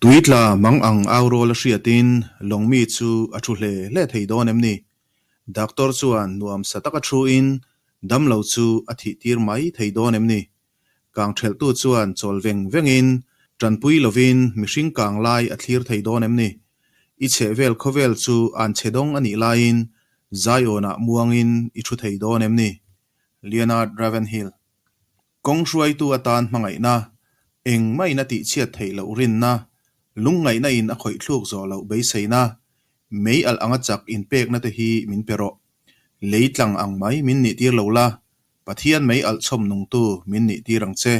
Tuitla mang ang au rawl a hriatin lawng mi chu a thu hle hle thei dawn em ni? Doctor chuan nuam sa taka thuin damlo chu a thih tir mai thei dawn em ni? Kang thelhtu chuan chawl veng vengin tanpui lovin mihring kang lai a thlir thei dawn em ni? I chhehvel khawvel chu an chhe dawng a nih laiin Zion-ah muangin i thu thei dawn em ni? Leonard Ravenhill. Kawng hruaitu atan hmangaihna, engmah-in a tihchhiat theih loh rinna, lungngaihna in a khawih thluk zawh loh beiseina, mei alh anga chak inpekna te hi min pe rawh. Lei tlang ang mai min nih tir lo la, Pathian mei alh chhawm nungtu min nih tir ang che.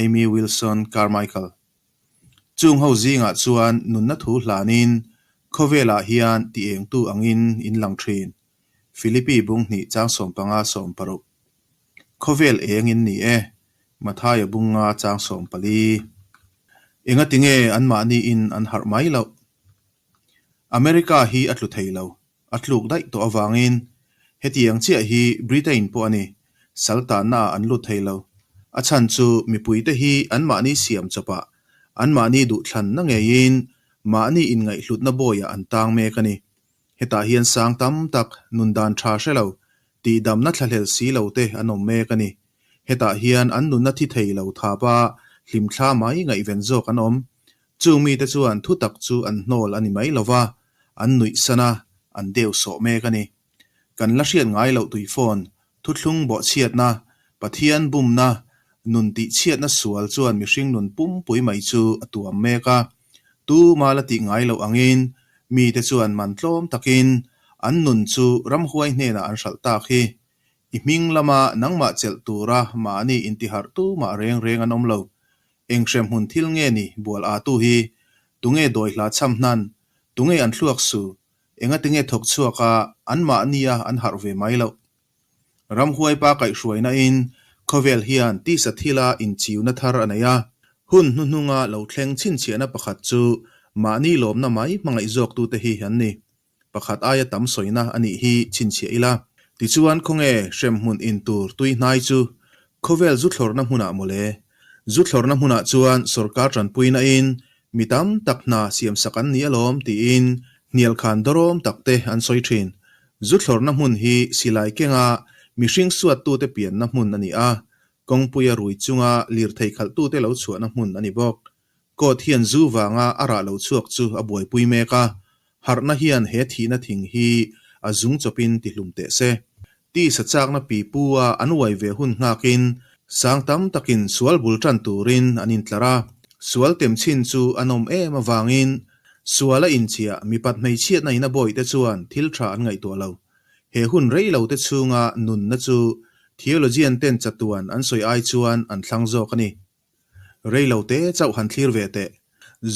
Amy Wilson Carmichael. Chung ho zingah chuan nunna thu hlanin khawvelah hian ti engtu angin in lang thin. Philippi bung hnih chang 15 16. Khawvel eng in ni e, Mathaia bunga chang 14. Engati nge anmahni in an harh mai loh? America hi a tlu thei lo, a tluk daih tawh avangin hetiang chiah hi Britain pawh a ni, sal tanna ah an lut thei lo. A chhan chu mipuite hi anmahni siam chawpah, anmahni duhthlanna ngeiin mahni inngaihhlutna bawiah an tang mek a ni. Hetah hian sang tam tak, nun dan tha hre lo, tihdamna thlahlel si lo te an awm mek a ni. Hetah hian an nunna thi thei lo thapa hlimthla mai ngaihven zawk an awm. Chung mite chuan thu tak chu an hnawl a ni mai lo va, an nuih san a, an deu sawh mek a ni. Kan la hriat ngai loh tuifawn, thuthlung bawhchhiatna, Pathian bumna, nun tihchhiatna sual chuan mihring nun pumpui mai chu a tuam mek a. Tuma la tih ngai loh angin mite chuan man tlawm takin an nun chu ramhuai hnenah an hralh tak hi. I hming lama nangmah chelh tura mahni intiharh tumah reng reng an awm lo. Eng hremhmun thil nge ni bual atu hi? Tunge dawi hla chham hnan? Tunge an thluak su? Engati nge thawk chhuak a anmahnia an harh ve mai loh? Ramhuai pa kaihhruaina in khawvel hian tisa thila inchiuna thar a nei a. Hun hnuhnunga lo thleng chhinchhiahna pakhat chu mahni lawmna mai hmangaih zawktute hi an ni. Pakhat aia tam sawina a nih hi chhinchhiah ila. Tichuan khawnge hremhmun in tur tui hnai chu khawvel zu thlawrna hmunah mawle. Zu thlawrna hmunah chuan sorkar tanpuina in mi tam tak hna siamsak an ni alawm tiin hnial khan dawrawm tak te an sawi thin. Zu thlawrna hmun hi silai kenga mihring suattute pianna hmun a ni a, kawngpuia rui chunga lirthei khalhtute lo chhuahna hmun a ni bawk. Court hian zu vanga a rah lo chhuak chu a buaipui mek a, Harhna hian he thihna thing hi a zung chawpin ti hlum teh se. Tisa chakna pipu a an uai ve hun nghakin sang tam takin sual bul tan turin an intlar a. Sual tem chin chu a nawm em avangin sual a inchiah mipat hmeichhiatna in a bawihte chuan thil tha an ngaihtuah lo. He hun rei lo te chhunga nunna chu theologian ten chatuan an sawi ai chuan an thlang zawk a ni. Rei lo te chauh han thlir ve teh.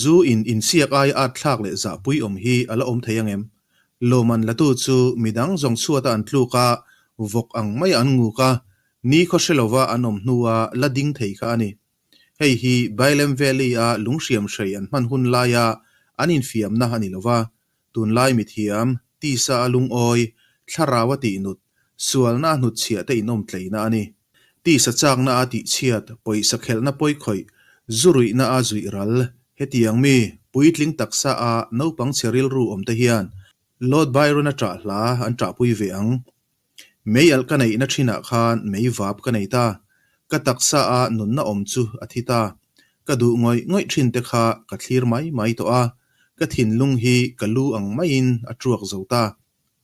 Zu in insiak aia at thlak leh zahpui awm hi a la awm thei angem? Lawman latu chu midang zawng chhuata an tluk a, vawk ang maia an nguk a, ni khaw hre lova an awm hnua la ding thei kha a ni. Hei hi Bailem Valley-a lunghriam hrei an hman hun laia an infiamna a ni lova, Tunlai mithiam, tisa a lungawi, thlarau a tihnut, sualna a hnutchhiah te inawm tleina a ni. Tisa chakna a tihchhiat, pawisa khelhna pawikhawi, zu ruihna a zuih ral, hetiang mi, puitling taksa a naupang chhe rilru awm te hian Lord Byron-a ṭah hla an ṭahpui ve ang. Mei alh ka neihna thinah khan mei vap ka nei ta. Ka taksa a nunna awm chu a thi ta. Ka duh ngawih ngawih thin te kha ka thlir mai mai tawh a, ka thinlung hi ka lu ang maiin a tuak zo ta.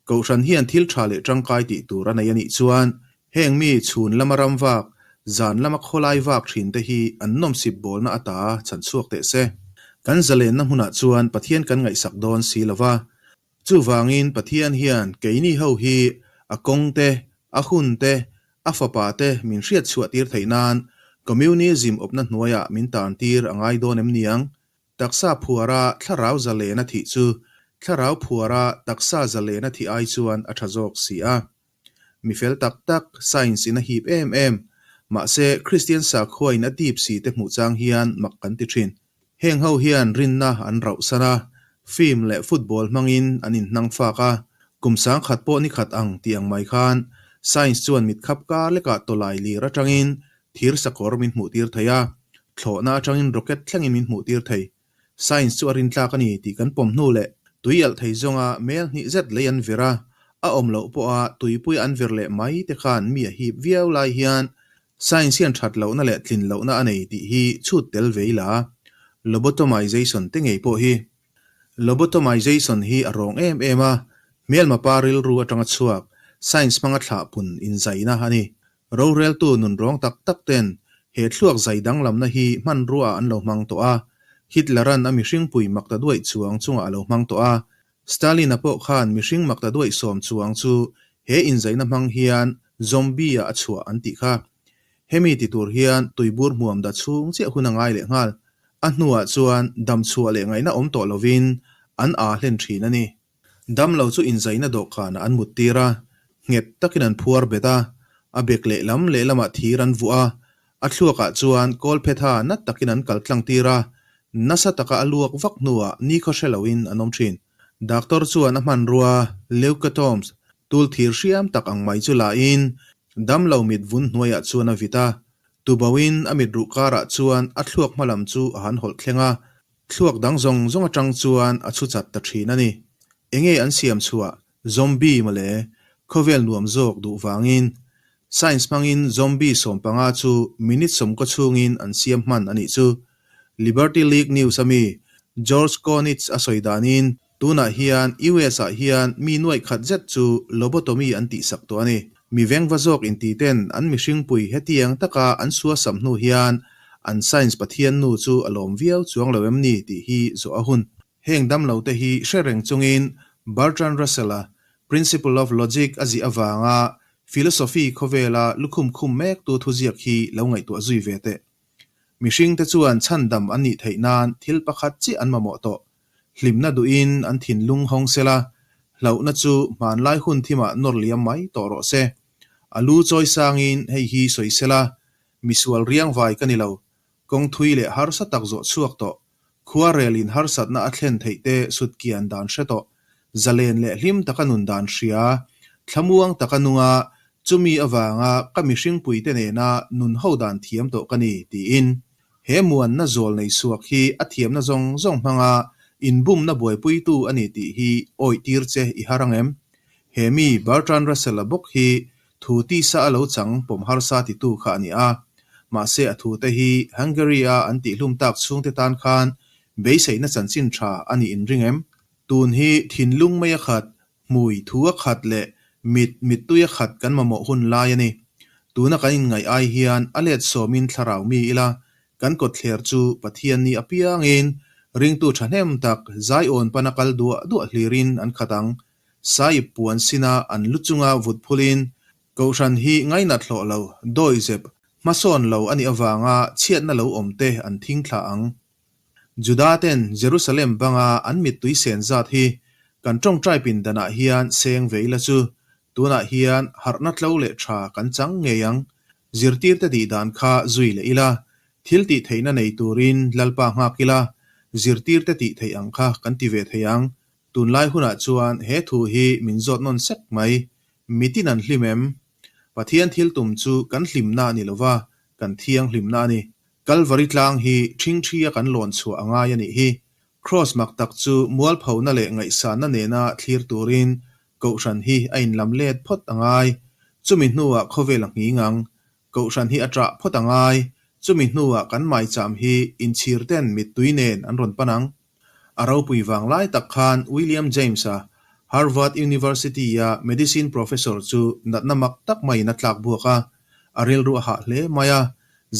Kohhran hian thil tha leh tangkai tih tur a nei a nih chuan heng mi chhun lama ram vak, zan lama khawlai vak thin te hi an nawmsip bawlna ata chhan chhuak teh se. Kan zalenna hmunah chuan Pathian kan ngaihsak dawn si lova, Chuvangin Pathian hian keini ho hi a kawng te, a hun te, a fapa te min hriat chhuah tir theih nan Communism awpna hnuaiah min tan tir a ngai dawn em niang? Taksa phuara thlarau zalena thih chu thlarau phuara taksa zalena thih ai chuan a tha zawk si a. Mi fel tak tak, science in a hip em em, mahse Kristian sakhua in a dip si te hmuh chang hian mak kan ti thin. Heng ho hian rinna an rauh san a, film leh football hmangin an inhnang fak a, kum sangkhat pawh ni khat ang tih ang mai khan science chuan mitkhap kar lekah tawlai lir atangin thir sakawr min hmuh tir thei a, thlawhna atangin rocket thlengin min hmuh tir thei. Science chu a rintlak a ni tih kan pawm hnu leh tui alh thei zawnga mel hnih zet lei an vir a, a awm loh pawha tuipui an vir leh mai te khan mi a hip viau lai hian science hian that lohna leh tlin lohna a nei tih hi chhut tel ve ila. Lobotomization te ngei pawh hi. Lobotomization hi a rawng em em a, hmelma pa rilru atanga chhuak science hmanga thlah pun inzaina a ni. Roreltu nunrawng tak tak ten he thluak zai danglamna hi hmanrua an lo hmang tawh a, Hitler-a'n a mihringpui makta duaih chuang chungah a lo hmang tawh a, Stalin-a pawh khan mihring makta duaih sawm chuang chu he inzaina hmang hian zombie-ah a chhuah an tih kha. Hemi ti tur hian tuibur hmuam da chhung chiah hun a ngai leh nghal. A hnuah chuan damchhuah leh ngaihna awm tawh lovin an aa hlen thin a ni. Damlo chu inzaina dawhkanah an muttir a, nghet takin an phuar bet a, a bek lehlam lehlamah thir an vuah a, a thluakah chuan kawlphetha nat takin an kal tlang tir a, nasa taka a luak vak hnuah nikhaw hre loin an awm thin. Doctor chuan a hmanrua leucotomes tul thir hriam tak ang mai chu lahin damlo mit vun hnuaiah chuan a vit a, tuboin a mit ruh karah chuan a thluak hmalam chu a han hawlh thleng a, Thluak dang zawng zawng atang chuan a chhu chat ta thin a ni. Enge an siam chhuah zombie mawle, khawvel nuam zawk duh vangin. Science hmangin zombie 15 chu minute 90 chhungin an siam hman a nih chu. Liberty League News ami George Konitz a sawi danin Tunah hian US ah hian mi nuaih khat zet chu lobotomy an tihsak tawh a ni. Mi vengva zawk inti ten an mihringpui hetiang taka an suasam hnu hian an science pathian nu chu a lawm viau chuang lo em ni tih hi zawh a hun. Heng damlo te hi hre reng chungin Bertrand Russell-a Principle of Logic a zih avanga philosophy khawvela lukhum khum mektu thuziak hi lo ngaihtuah zui ve teh. Mihringte chuan chhandam an nih theih nan thil pakhat chiah an mamawh tawh. Hlimna duhin an thinlung hawng sela, hlauhna chu hmanlai hun thimah nawr liam mai tawh rawh se. A lu chawi sangin hei hi sawi sela, misual riangvai ka ni lo, kawng thui leh harsa tak zawh chhuak tawh, khuarelin harsatna a thlen theih te sutkian dan hre tawh, zalen leh hlim taka nun dan hria, thlamuang taka nunga chumi avanga ka mihringpuite nena nun ho dan thiam tawh ka ni, tiin. He muanna zawl nei suak hi a thiamna zawng zawng hmanga inbumna buaipuitu a ni tih hi awih tir che i har ang em? He mi Bertrand Russell-a bawk hi thu tisa a lo chang pawm harsa titu kha a ni a. Mahse a thute hi Hungary-a an tihhlum tak chhungte tan khan beiseihna chanchin tha a nih inring em? Tun hi thinlung mai a khat, hmui thu a khat leh mit mittui a khat kan mamawh hun lai a ni. Tuna kan inngaih ai hian a let sawmin thlarau mi ila, kan kawtthler chu Pathian ni apiangin ringtu thahnem tak zaiawn pana kal duah duah hlirin an khat ang. Saip puan sina an lu chunga vut phulin Kohhran hi ngainat hlawh lo, dawihzep, hmasawn lo a nih avanga chhiatna lo awm te an thing thlah ang. Juda ten Jerusalem banga an mittui sen zat hi kan tawngtai pindanah hian seng ve ila chu tunah hian harhna tlo leh tha kan chang ngei ang. Zirtirte tih dan kha zui leh ila, thil tih theihna nei turin Lalpa nghak ila, zirtirte tih theih ang kha kan ti ve thei ang. Tunlai hunah chuan he thu hi min zawt nawn sek mai. Mitin an hlim em? Pathian thil tum chu kan hlimna a ni lova, kan thianghlimna a ni. Kalvari tlang hi ṭhingṭhi a kan lawn chhuah a ngai a nih hi. Kraws mak tak chu mualphona leh ngaihsanna nena thlir turin Kohhran hi a inlam let phawt a ngai. Chumi hnuah khawvel a nghing ang. Kohhran hi a ṭah phawt a ngai. Chumi hnuah kan maicham hi inchhir ten mittui nen an rawn pan ang. A ropui vang lai tak khan William James-a, Harvard University-a medicine professor chu natna mak tak maiin a tlak buak a, a rilru a hah hle mai a,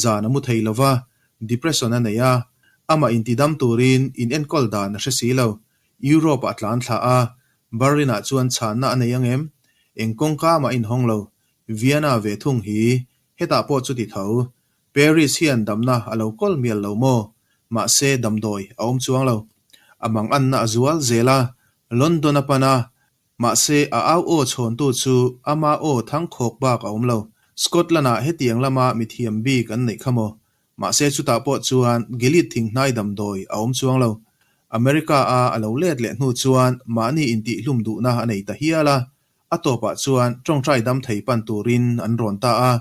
zan a mu thei lo va, depression a nei a, amah intidam turin inenkawl dan a hre si lo. Europe-ah a tlan thla a, Berlin-ah chuan chhanna a nei ang em? Eng kawngka mah a inhawng lo. Vienna ve thung hi hetah pawh chuti tho. Paris hian damna a lo kawl mial lo maw? Mahse damdawi a awm chuang lo. A manganna a zual zel a, London a pan a, mahse a au aw chhawntu chu ama aw thangkhawk bak a awm lo. Scotland-ah hetiang lama mithiam bik an neih kha maw? Mahse chutah pawh chuan Gilead thinghnai damdawi a awm chuang lo. America-a a lo let leh hnu chuan mahni intihhlum duhna a nei ta hial a, A tawpah chuan ṭawngṭai dam thei pan turin an rawn ta a.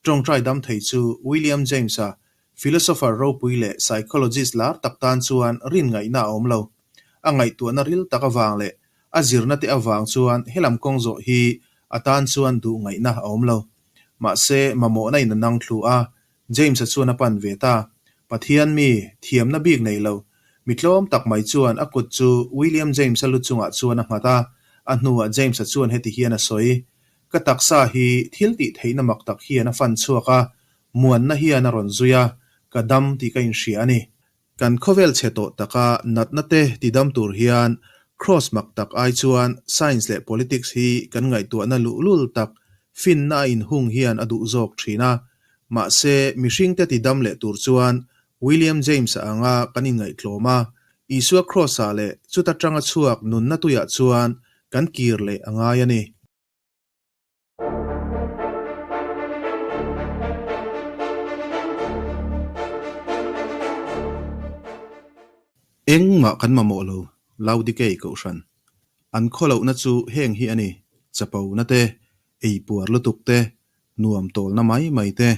Ṭawngṭai dam thei chu William James-a, Philosopher ropui leh psychologist lar tak tan chuan rin ngaihna a awm lo. A ngaihtuahna ril tak avang leh a zirna te avang chuan helam kawng zawh hi a tan chuan duh ngaihna a awm lo. Mahse, mamawhna in a nang thlu a, James-a chuan a pan ve ta. Pathian mi, thiamna bik nei lo, mi tlawm tak mai chuan a kut chu William James-a lu chungah chuan a nghat a, a hnuah James-a chuan heti hian a sawi, Ka taksa hi thil tih theihna mak tak hian a fan chhuak a, muanna hian a rawn zui a, ka dam tih ka inhria a ni. Kan khawvel chhe tawh taka natna te tidam tur hian Kraws mak tak ai chuan science leh politics hi kan ngaihtuahna luhlul tak finna a inhung hian a duh zawk thin a. Mahse, mihringte tidam leh tur chuan William James-a anga kan inngaihtlawm a, Isua Kraws-ah leh chuta tanga chhuak nunna tuiah chuan kan kir leh a ngai a ni. Engmah kan mamawh lo, Laodikei Kohhran. An khawlohna chu heng hi a ni, chapona te, eipuar lutuk te, nuam tawlna mai mai te,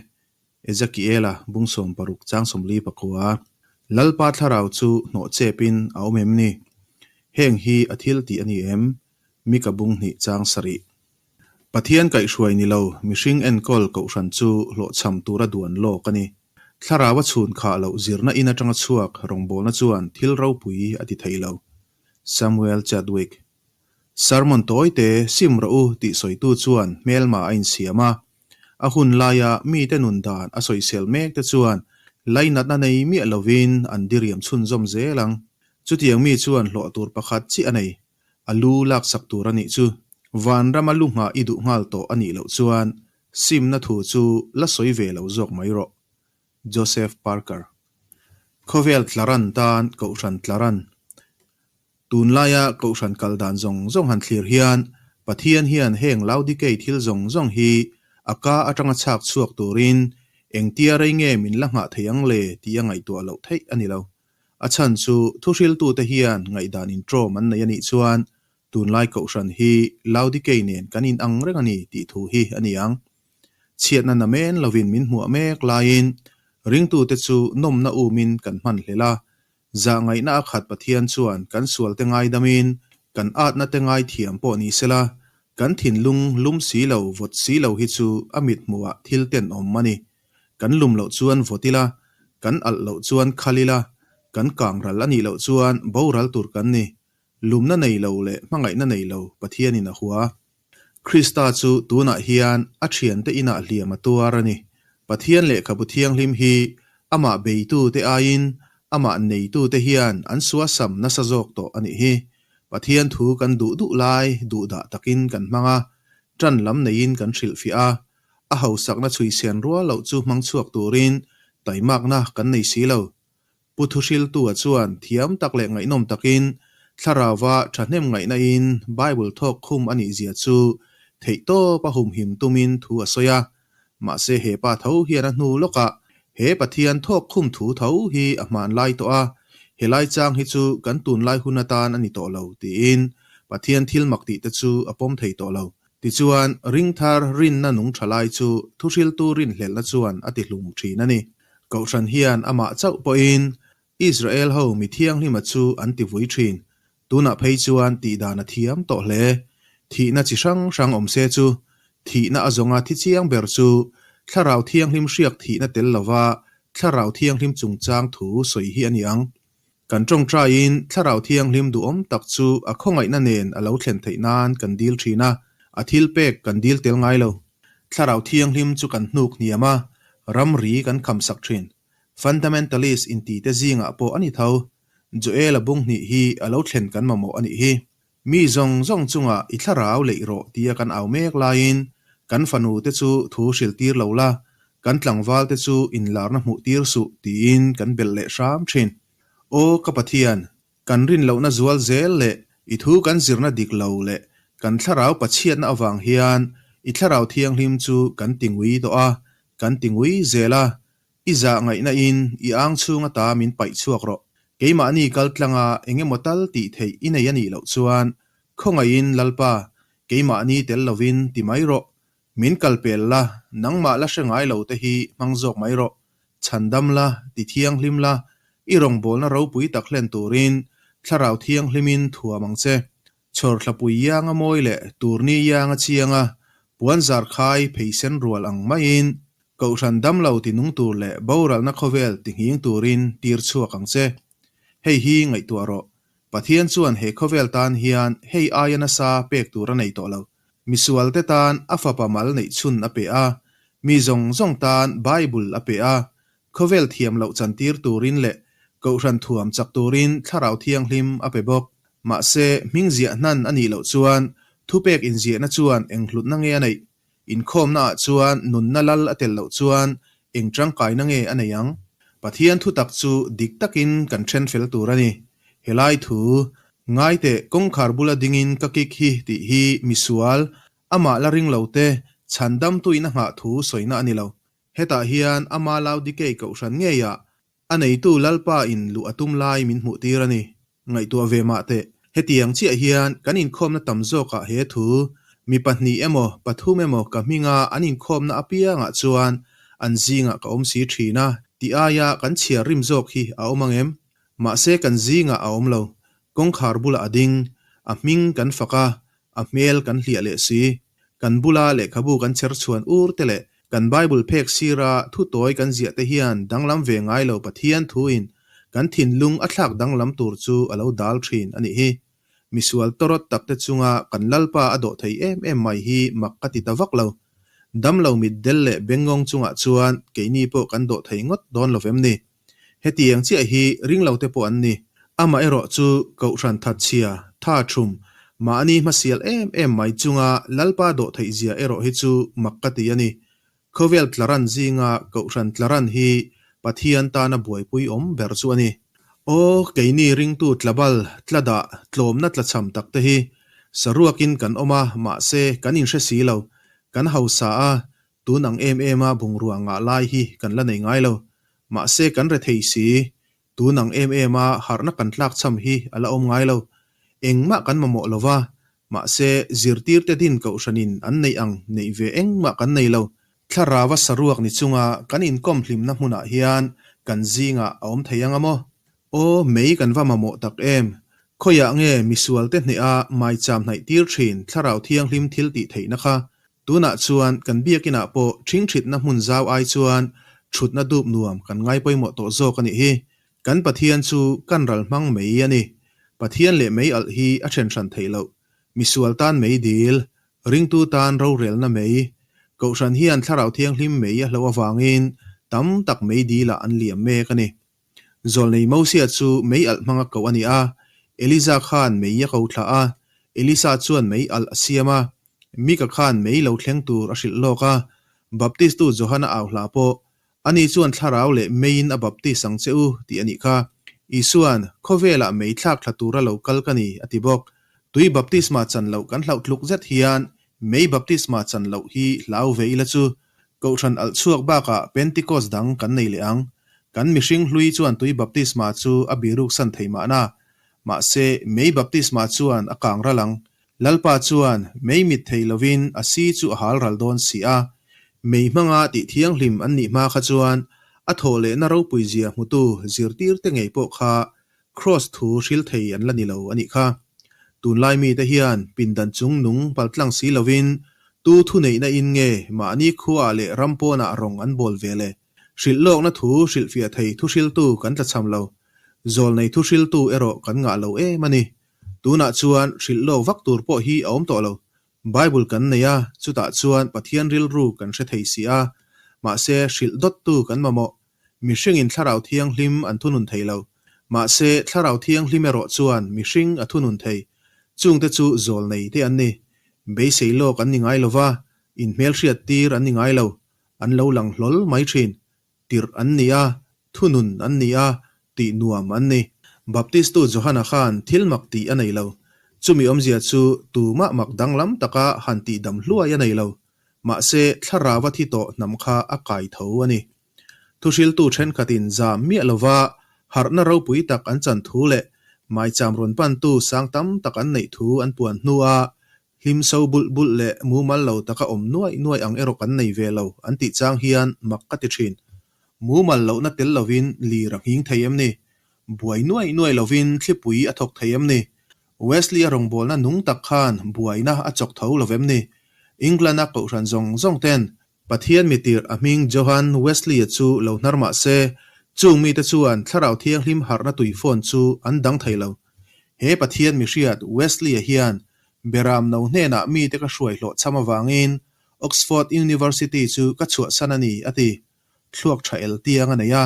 Ezekiela bung 60 chang 49. Lalpa thlarau chu hnawh chepin a awm em ni? Heng hi a thil tih a ni em? Mika bung hnih chang sarih. Pathian kaihhruai ni lo, mihring enkawl kohhran chu hlawhchham tura duan lawk a ni. Thlarau a chhun khah loh zirna in atanga chhuak rawngbawlna chuan thil ropui a ti thei lo. Samuel Chadwick. Sermon tawi te sim rawh u tih sawitu chuan hmelma a insiam a. A hun laia mite nun dan a sawisel mek te chuan lainatna nei miah lovin an diriam chhunzawm zel ang. Chutiang mi chuan hlawh tur pakhat chiah a nei. A lu laksak tur a nih chu. Vanrama lu nghah i duh nghal tawh a nih loh chuan simna thu chu la sawi ve lo zawk mai rawh. Joseph Parker. Khawvel tlaran tan Kohhran tlaran. Tunlaia Kohhran kal dan zawng zawng han thlir hian Pathian hian heng Laodikei thil zawng zawng hi a ka atanga chhak chhuak turin engtia rei nge min la nghah thei ang le tih a ngaihtuah loh theih a ni lo. A chhan chu thuhriltute hian ngaihdan inṭawm an nei a nih chuan tunlai Kohhran hi Laodikei nen kan inang reng a ni tih thu hi a ni ang. Chhiatna namen lovin min hmuah mek laiin ringtute chu nawmna umin kan hman hlel a, Zahngaihna a khat Pathian chuan kan sualte ngaidamin kan atna te ngaithiam pawh ni sela, kan thinlung lum si lo vawt si lo hi chu a mithmuhah thil tenawm a ni. Kan lum loh chuan vawt ila, kan alh loh chuan khal ila, kan kang ral a nih loh chuan boral tur kan ni. Lumna nei lo leh hmangaihna nei lo Pathianin a hua. Krista chu tunah hian a thiante inah hliam a tuar a ni. Pathian lehkhabu thianghlim hi amah beitute aiin amah neitute hian an suasam nasa zawk tawh a nih hi. Pathian thu kan duh duh lai duhdah takin kan hmang a, ṭan lam neiin kan hrilhfiah a, a hausakna chhuihsian rual loh chu hmang chhuak turin taimakna kan nei si lo. Pu Thuhriltua chuan thiam tak leh ngaihnawm takin thlarauva thahnem ngaihnain Bible thawk khum a nih zia chu theihtawp a humhim tumin thu a sawi a. Mahse he pa tho hian a hnu lawkah he Pathian thawk khum thu tho hi a hmanlai tawh a, helai chang hi chu kan tunlai hun atan a ni tawh lo tiin Pathian thil mak tih te chu a pawm thei tawh lo. Tichuan, ringthar rinna nung tha lai chu thuhriltu rinhlelhna chuan a tihlum thin a ni. Kohhran hian amah chauh pawhin Israel ho mi thianghlima chu an ti vui thin. Tunah phei chuan tihdan a thiam tawh hle. Thihna chi hrang hrang awm se chu, thihna a zawnga thi chiang ber chu Thlarau Thianghlim hriak thihna tel lova Thlarau Thianghlim chungchang thu sawi hi a ni ang. Kan tawngtaiin Thlarau Thianghlim duhawm tak chu a khawngaihna nen a lo thlen theih nan kan dil thin a, a thil pek kan dil tel ngai lo. Thlarau Thianghlim chu kan hnuk hniam a, ramri kan khamsak thin. Fundamentalist intite zingah pawh a ni tho. Joel-a bung hnih hi a lo thlen kan mamawh a nih hi. Mi zawng zawng chungah i thlarau leih rawh tia kan au mek laiin kan fanu te chu thu hrilh tir lo la, kan tlangval te chu inlarna hmuh tir suh tiin kan belh leh hram thin. Aw ka Pathian, kan rin lohna zual zel leh i thu kan zirna dik lo leh kan thlarau pachhiatna avang hian i thlarau thianghlim chu kan ti ngui tawh a, kan ti ngui zel a, I zah ngaihna in i ang chhung ata min paih chhuak rawh. Keimahni kal tlanga eng emaw tal tih theih i nei a nih loh chuan khawngaihin Lalpa, keimahni tel lovin ti mai rawh. Min kal pel la, nangmah la hre ngai lo te hi hmang zawk mai rawh. Chhandam la, ti thianghlim la, i rawngbawlna ropui tak hlen turin Thlarau Thianghlimin thuam ang che. Chhawrthlapui ianga mawi leh turni ianga chianga puanzar khai pheisen rual ang maiin Kohhran damlo ti nung tur leh boralna khawvel ti nghing turin tir chhuak ang che. Hei hi ngaihtuah rawh. Pathian chuan he khawvel tan hian hei aia nasa pek tur a nei tawh lo. Misualte tan a fapa mal neih chhun a pe a, mi zawng zawng tan Bible a pe a, khawvel thiam loh chantir turin leh Kohhran thuam chak turin Thlarau Thianghlim a pe bawk. Mahse, hming ziah hnan a nih loh chuan thupek inziahna chuan eng hlutna nge a neih? Inkhawmnaah chuan nunna lal a tel loh chuan eng tangkaina nge a nei ang? Pathian thutak chu dik takin kan then fel tur a ni. Helai thu, Ngaiteh kawngkhar bula dingin ka kik hi tih hi misual, amah la ring lo te, chhandamtuin a nghah thu sawina a ni lo. Hetah hian ama Laodikei kohhran ngeiah A neitu Lalpa in luh a tum lai min hmuh tir a ni. Ngaihtuah ve mah teh. Hetiang chiah hian kan inkhawmna tam zawkah he thu, mi pahnih emaw, pathum emaw ka hminga an inkhawmna apiangah chuan an zingah ka awm si thin a tih aia kan chhiar rim zawk hi a awm ang em? Mahse kan zingah a awm lo. Kawngkhar bulah a ding. A hming kan fak a, a hmel kan hliah leh si. Kan bula lehkhabu kan chher chhuan ur te leh kan Bible phek sira thu tawi kan ziah te hian danglam ve ngai lo Pathian thuin kan thinlung a thlak danglam tur chu a lo dal thin a nih hi. Misual tawrawt tak te chunga kan Lalpa a dawh thei em em mai hi mak ka ti ta vak lo. Damlo mitdel leh bengngawng chungah chuan keini pawh kan dawh thei ngawt dawn lo vem ni. Hetiang chiah hi ringlote pawh an ni. Amaherawh chu Kohhran thatchhia, tha thum, mahni hmasial em em mai chunga Lalpa dawh theih zia erawh hi chu mak ka ti a ni. Khawvel tlaran zinga Kohhran tlaran hi Pathian tana buaipui awm ber chu a ni. Aw, keini ringtu tlabal, tladah, tlawmna tlachham takte hi saruakin kan awm a, mahse kan inhre si lo. Kan hausa a, Tun ang em em a bungrua ngah lai hi kan la nei ngai lo. Mahse kan rethei si, tun ang em em a harhna kan tlak cham hi a la awm ngai lo. Engmah kan mamawh lo va, mahse zirtirte din kohhranin an neih ang neih ve engmah kan nei lo. Thlarau a saruak ni chunga kan inkawm hlimna hmunah hian kan zingah a awm thei ang a maw? Aw, mei kan va mamawh tak em! Khawiah nge misualte hneha maicham hnaih tir thin Thlarau Thianghlim thil tih theihna kha? Tunah chuan kan biakinah pawh ṭhingṭhitna hmun zau ai chuan ṭhutna dup nuam kan ngai pawimawh tawh zawk a nih hi. Kan Pathian chu kan ral hmang mei a ni. Pathian leh mei alh hi a ṭhen hran theih loh. Misual tan mei dil, ringtu tan rorelna mei. Kohhran hian Thlarau Thianghlim mei a hloh avangin tam tak mei dilah an liam mek a ni. Zawlnei Mosia chu mei alh hmanga koh a ni a, Eliza khan mei a ko thlah a, Elisa chuan mei alh a siam a, Mika khan mei lo thleng tur a hrilh lawk a, Baptistu Johana au hla pawh, Ani chuan thlarau leh meiin a baptis ang che u, tih a nih kha. Isua'n, Khawvelah mei thlak thla tura lo kal ka ni, a ti bawk. Tui baptisma chan loh kan hlauh tluk zet hian mei baptisma chan loh hi hlau ve ila chu Kohhran alh chhuak bakah Pentecost dang kan nei leh ang. Kan mihring hlui chuan tui baptisma chu a biruk san thei mahna. Mahse, mei baptisma chuan a kang ral ang. Lalpa chuan mei mit thei lovin a si chu a hal ral dawn si a. Mei hmanga tih thianghlim an nih hma kha chuan a thawh lehna ropui zia hmutu zirtirte ngei pawh kha Kraws thu hril thei an la ni lo a nih kha. Tunlai mite hian pindan chung nung paltlang si lovin tu thuneihna in nge mahni khuaah leh ram pawnah rawng an bawl ve le? Hrilh lawkna thu hrilhfiah thei thuhriltu kan tlachham lo. Zawlnei thuhriltu erawh kan ngah lo em a ni. Tunah chuan hrilh lawk vak tur pawh hi a awm tawh lo. Bible kan nei a, chutah chuan Pathian rilru kan hre thei si a. Mahse hrilh dawttu kan mamawh. Mihringin Thlarau Thianghlim an thunun thei lo. Mahse, Thlarau Thianghlim erawh chuan mihring a thunun thei. Chungte chu zawlnei te an ni. Beisei lawk an ni ngai lo va, inhmelhriat tir an ni ngai lo. An lo lang hlawl mai thin. Tirh an ni a, thunun an ni a, tih nuam an ni. Baptistu Johana khan thil mak tih a nei lo. Chumi awmzia chu tumah mak danglam taka han tihdam hluai a nei lo. Mahse, Thlarau a thi tawh hnam kha a kai tho a ni. Thuhriltu thenkhatin zam miah lova harhna ropui tak an chan thu leh maicham rawn pantu sang tam tak an neih thu an puan hnua hlim so bulh bulh leh mumal lo taka awm nuaih nuaih ang erawh kan nei ve lo an tih chang hian mak ka ti thin. Mumal lohna tel lovin lir a nghing thei em ni? Buai nuai nuai lovin thlipui a thawk thei em ni? Wesley-a rawngbawlna nung tak khan buaina a chawk tho lo vem ni? England-a kohhran zawng zawng ten Pathian mitirh a hming Johann Wesley-a chu lo hnar mah se, chung mite chuan Thlarau Thianghlim harhna tui fawn chu an dang thei lo. He Pathian mihriat Wesley-a hian Beram no hnenah mite ka hruai hlawhchham avangin Oxford University chu ka chhuahsan a ni, a ti. Thluak tha el tiang a nei a,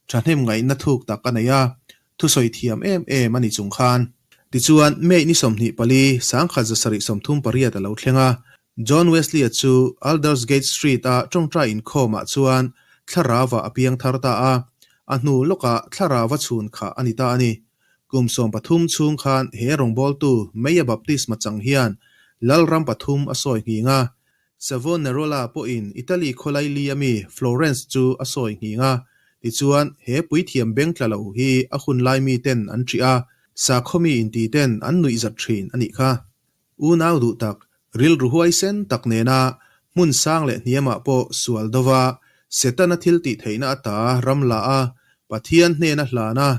thahnem ngaihna thuk tak a nei a, thusawi thiam em em a ni chung khan. Tichuan, May ni 24, 1738 a lo thleng a, John Wesley-a chu Aldersgate Street-a tawngtai inkhawmah chuan thlarauva a piang thar ta a, a hnu lawkah thlarauva chhun khah a ni ta a ni. Kum 13 chhung khan he rawngbawltu May-a baptisma chang hian Lalram pathum a sawi nghing a, Savonarola pawhin Italy khawlai li ami Florence chu a sawi nghing a, tichuan he puithiam beng tla lo hi a hun lai miten an ṭih a, sakhaw mi inti ten an nuihzat ṭhin a nih kha. Unau duh tak, rilru huaisen tak nena hmun sang leh hniamah pawh sual dova Setana thil tih theihna ata ram la a, Pathian hnena hlan a,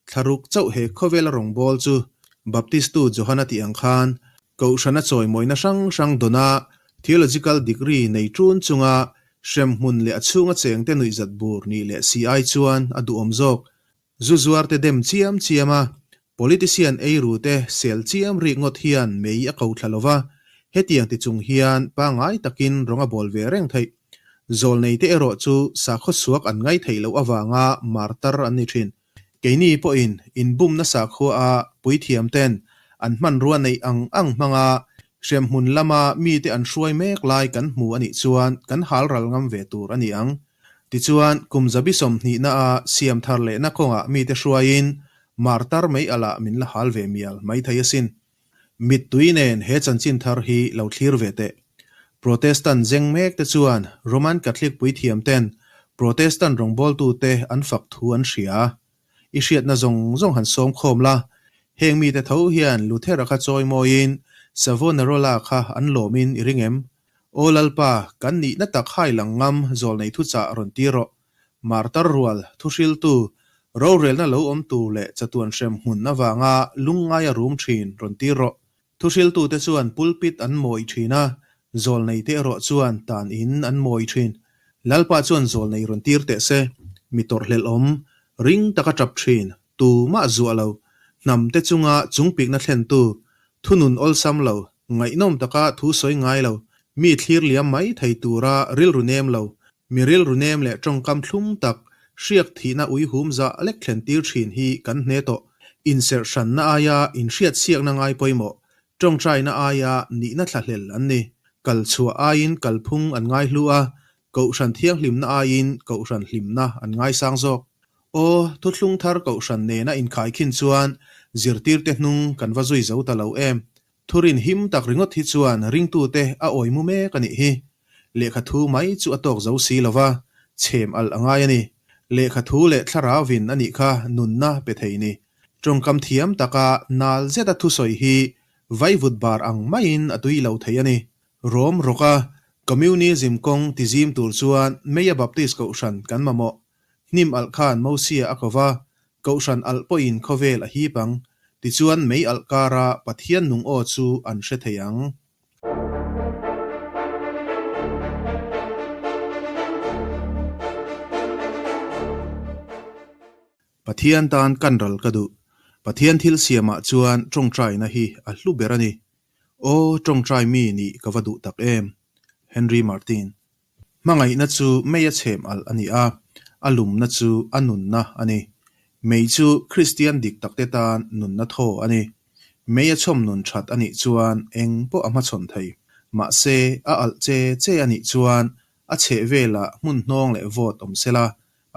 thlaruk chauh he khawvela rawngbâwl chu Baptistu Johana tih ang khan Kohhrana chawimawina hrang hrang dawna theological degree nei ṭun chunga hremhmun leh a chhunga chengte nuihzat bur nih leh si ai chuan a duhawm zawk. Zu zuarte dem chiam chiam a, politician eiru te sel chiam rik ngawt hian mei a ko thla lova, hetiang ti chung hian pangngai takin rawng a bawl ve reng theih. Zawlneite erawh chu sakhaw suak an ngaihtheih loh avanga martar an ni ṭhin. Keini pawhin inbumna sakhua puithiam ten an hmanrua neih ang ang hmanga hremhmun lama mite an hruai mek lai kan hmu a nih chuan kan hal ral ngam ve tur a ni ang. Tichuan, kum zabi sawmhnihna a siam thar lehna kawngah mite hruaiin martar mei alah min la hal ve mial mai thei asin. Mittui nen he chanchin thar hi lo thlir ve teh. Protestant zeng mek te chuan Roman Catholic puithiam ten Protestant rawngbawltu te an fak thu an hria. I hriatna zawng zawng han sawm khawm la, heng mite tho hian Luthera kha chawi mawiin Savonarola kha an lawmin i ring em? Aw Lalpa, kan nihna tak hai lang ngam zawlnei thuchah rawn tir rawh. Martar rual, thuhriltu, rorelna lo awm tur leh chatuan hrem hmun avanga lungngaia rum thin rawn tir rawh. Thuhriltute chuan pulpit an mawi thin a, zawlneite erawh chuan tan in an mawi thin. Lalpa chuan zawlnei rawn tir teh se, mi tawrhhlelh awm, ring taka tap thin, tumah zuah lo, hnamte chunga chungpikna thlentu, thunun awlsam lo, ngaihnawm taka thu sawi ngai lo, mi thlir liam mai thei tura rilru nem lo, Mi rilru nem leh tawngkam thlum tak, hriak thihna uihum zah lek thlen tir thin hi kan hne tawh. Inserh hranna aia inhriatsiakna ngai pawimawh, tawngtaina aia nihna thlahlel an ni. Kal chhuah aiin kalphung an ngai hlu a, kohhran thianghlimna aiin kohhran hlimna an ngaisang zawk. Aw, thuthlung thar kohhran nena inkhaikhin chuan zirtirte hnung kan va zui zo ta lo em? Thurin him tak ringawt hi chuan ringtute a awi mu mek a nih hi. Lehkha thu mai chu a tawk zo si lova, chhem alh a ngai a ni. Lehkha thu leh thlarauvin a nih kha nunna pe thei ni. Tawngkam thiam taka nal zeta thusawi hi vaivut bar ang maiin a tui lo thei a ni. Rom rawka Communism kawng tizim tur chuan Meia Baptist Kohhran kan mamawh. Hnim alh khan Mosia a ko va, Kohhran alh pawhin khawvel a hip ang, tichuan mei alh kara Pathian nung aw chu an hre thei ang. Pathian tan kan ral ka duh. Pathian thil siamah chuan tawngtaina hi a hlu ber a ni. Aw, tawngtai mi nih ka va duh tak em! Henry Martin. Hmangaihna chu mei a chhem alh a ni a, a lumna chu a nunna a ni. Mei chu Kristian dik takte tan nunna thaw a ni. Mei a chhawm nun that a nih chuan eng pawh a hmachhawn thei. Mahse, a alh che che a nih chuan a chheh velah hmun hnawng leh vawt awm sela,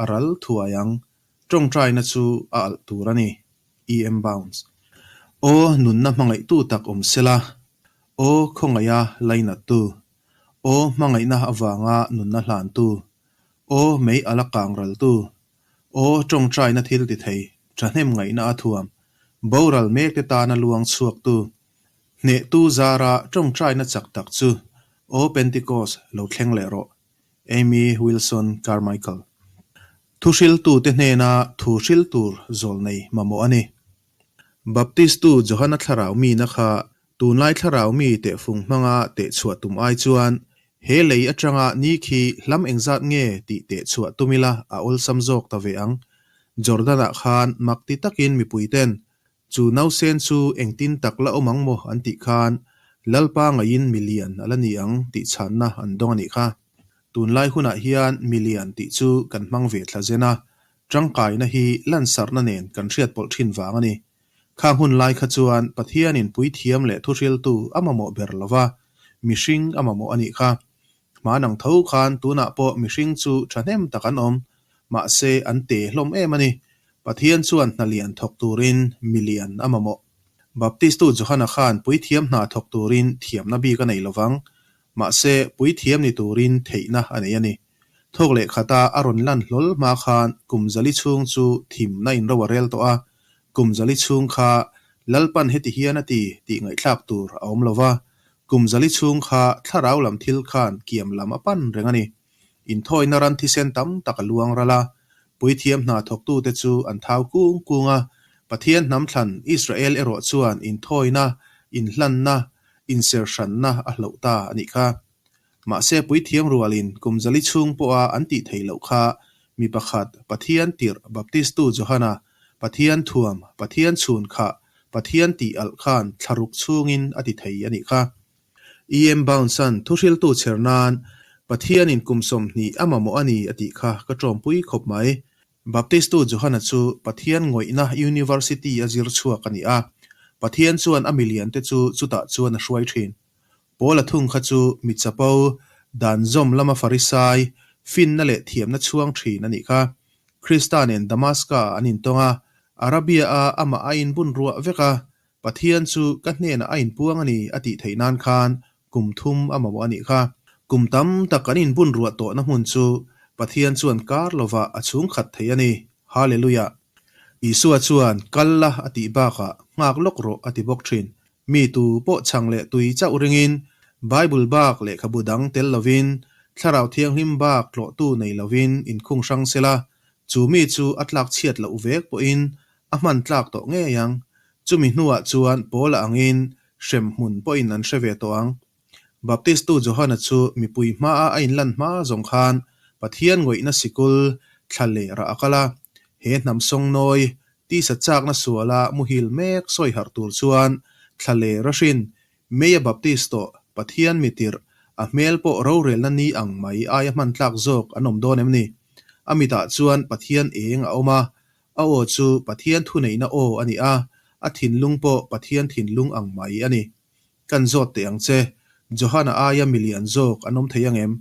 a ral thuai ang. Tawngtaina chu a alh tur a ni. EM Bounds. Aw, nunna hmangaihtu tak awm sela. Aw, khawngaiha lainattu. Aw hmangaihna avanga nunna hlantu, aw mei ala kang raltu, aw tawngtaina thil ti thei, thahnem ngaihna a thuam, boral mekte tana luang chhuaktu, hnehtu zara tawngtaina chak tak chu aw Pentecost lo thleng leh rawh. Amy Wilson Carmichael. Thuhriltute hnena thu hril tur zawlnei mamawh a ni. Baptistu Johana thlarau mina kha tunlai thlarau mi tehfung hmanga tehchhuah tum ai chuan he lei atanga ni khi hlam engzat nge tih tehchhuah tum ila a awlsam zawk ta ve ang. Jordan-ah khan mak ti takin mipuiten Chu nausen chu engtin tak la awm ang maw an tih khan Lalpa ngaiin milian a la ni ang tih chhanna an dawng a nih kha. Tunlai hunah hian milian tih chu kan hmang ve thla zen a, tangkaina hi lansarhna nen kan hriat pawlh thin vang a ni. Khang hun lai kha chuan Pathianin puithiam leh thuhriltu a mamawh ber lo va, mihring a mamawh a nih kha. Hman ang tho khan tunah pawh mihring chu thahnem tak an awm, mahse an te hlawm em a ni. Pathian chuan hna lian thawk turin milian a mamawh. Baptistu Johana khan puithiam hna thawk turin thiamna bik a nei lovang, mahse puithiam ni turin theihna a nei a ni. Thawk leh khata a rawn lan hlawl hma khan kum zali chhung chu thimna in ro a rel tawh a, kum zali chhung kha Lalpan heti hian a ti tih ngaihthlak tur a awm lova, Kum zali chhung kha thlarau lam thil khan kiam lam a pan reng a ni. Inthawina ran thisen tam tak a luang ral a, puithiam hna thawktute chu an thau kung kung a, Pathian hnam thlan Israel erawh chuan inthawina, inhlanna, inserhranna a hloh ta a nih kha. Mahse puithiam rualin kum zali chhung pawha an tih theih loh kha mi pakhat Pathian tirh Baptistu Johana, Pathian thuam, Pathian chhun khah, Pathian tih alh khan thlaruk chhungin a ti thei a nih kha. EM Bounds-a'n thuhriltu chher nan Pathianin kum 20 a mamawh a ni a tih kha ka ṭawmpui khawp mai. Baptistu Johana chu Pathian ngawihna University a zir chhuak a ni a, Pathian chuan a miliante chu chutah chuan a hruai ṭhin. Paula thung kha chu mi chapo, dan zawm lama Farisai, finna leh thiamna chhuang thin a nih kha. Krista nen Damaska-ah an intawng a, Arabia-a amah a inbun ruah vek a, Pathian chu ka hnenah a inpuang a ni a tih theih nan khan kum thum a mamawh a nih kha. Kum tam tak an inbun ruah tawhna hmun chu Pathian chuan kar lovah a chhungkhat thei a ni. Hallelujah! Isua chuan kal la a tih bakah nghak lawk rawh a ti bawk thin. Mi tu pawh chhang leh tui chauh ringin, Bible bak lehkhabu dang tel lovin, Thlarau Thianghlim bak tlawhtu nei lovin inkhung hrang sela, chu mi chu a tlak chhiat loh vek pawhin a hman tlak tawh ngei ang. Chumi hnuah chuan Paula angin hremhmun pawhin an hre ve tawh ang. Baptistu Johana chu mipui hmaa a inlan hma zawng khan Pathian ngawihna sikul thla leh rah a kal a, he hnam sawngnawi tisa chakna suala muhil mek sawi harh tur chuan thla leh rahrin Meia Baptist tawh Pathian mitirh a hmel pawh rorelna ni ang mai aia hman tlak zawk an awm dawn em ni? A mitah chuan Pathian eng a awm a, a aw chu Pathian thuneihna aw a ni a, a thinlung pawh Pathian thinlung ang mai a ni. Kan zawt teh ang che, Johana aia milian zawk an awm thei ang em?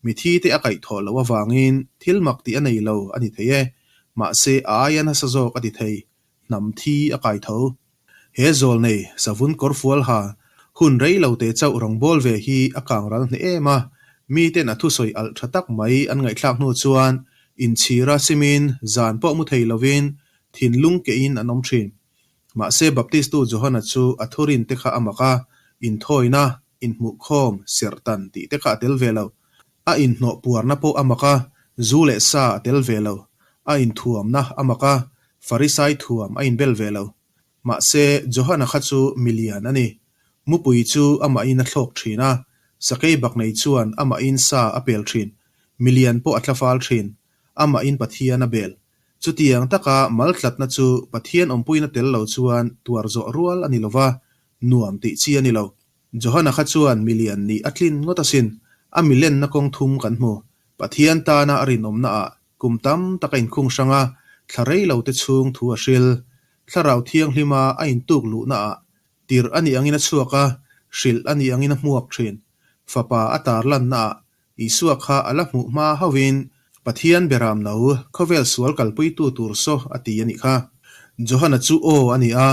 Mithi te a kaih thawh loh avangin thil mak tih a nei lo a ni thei e, mahse a aia nasa zawk a ti thei, hnam thi a kai tho. He zawl nei savun kawrfual ha hun rei lo te chauh rawngbâwl ve hi a kang ral hneh em a, miten a thusawi alh tha tak mai an ngaihthlak hnu chuan inchhira simin zan pawh mu thei lovin thinlung kehin an awm thin. Mahse Baptistu Johana chu a thurin te kha a mak a, inthawina, inhmuhkhawm, serhtan tih te kha a tel ve lo. A inhnawh puarna pawh a mak a, zu leh sa a tel ve lo. A inthuamna a mak a, Farisai thuam a inbel ve lo. Mahse Johana kha chu milian a ni. Mupui chu amahin a thlawk thin a, sakei baknei chuan amahin sa a pel thin. Milian pawh a tlafal thin. Amahin Pathian a bel. Chutiang taka maltlatna chu Pathian awmpuina tel lo chuan tuar zawh rual a ni lo va, nuam tih chi a ni lo. Johana kha chuan milian nih a tlin ngawt asin. A milenna kawng thum kan hmu. Pathian tana a rinawmnaah kum tam tak a inkhung hrang a, thla rei lo te chhung thu a hril. Thlarau Thianghlima a intuk luhnaah tirh a nih angin a chhuak a, hrilh a nih angin a hmuak thin. Fapa a tarlannaah Isua kha a la hmuh hma hauhin Pathian beram no khawvel sual kalpuitu tur saw a ti a nih kha. Johana chu aw a ni a,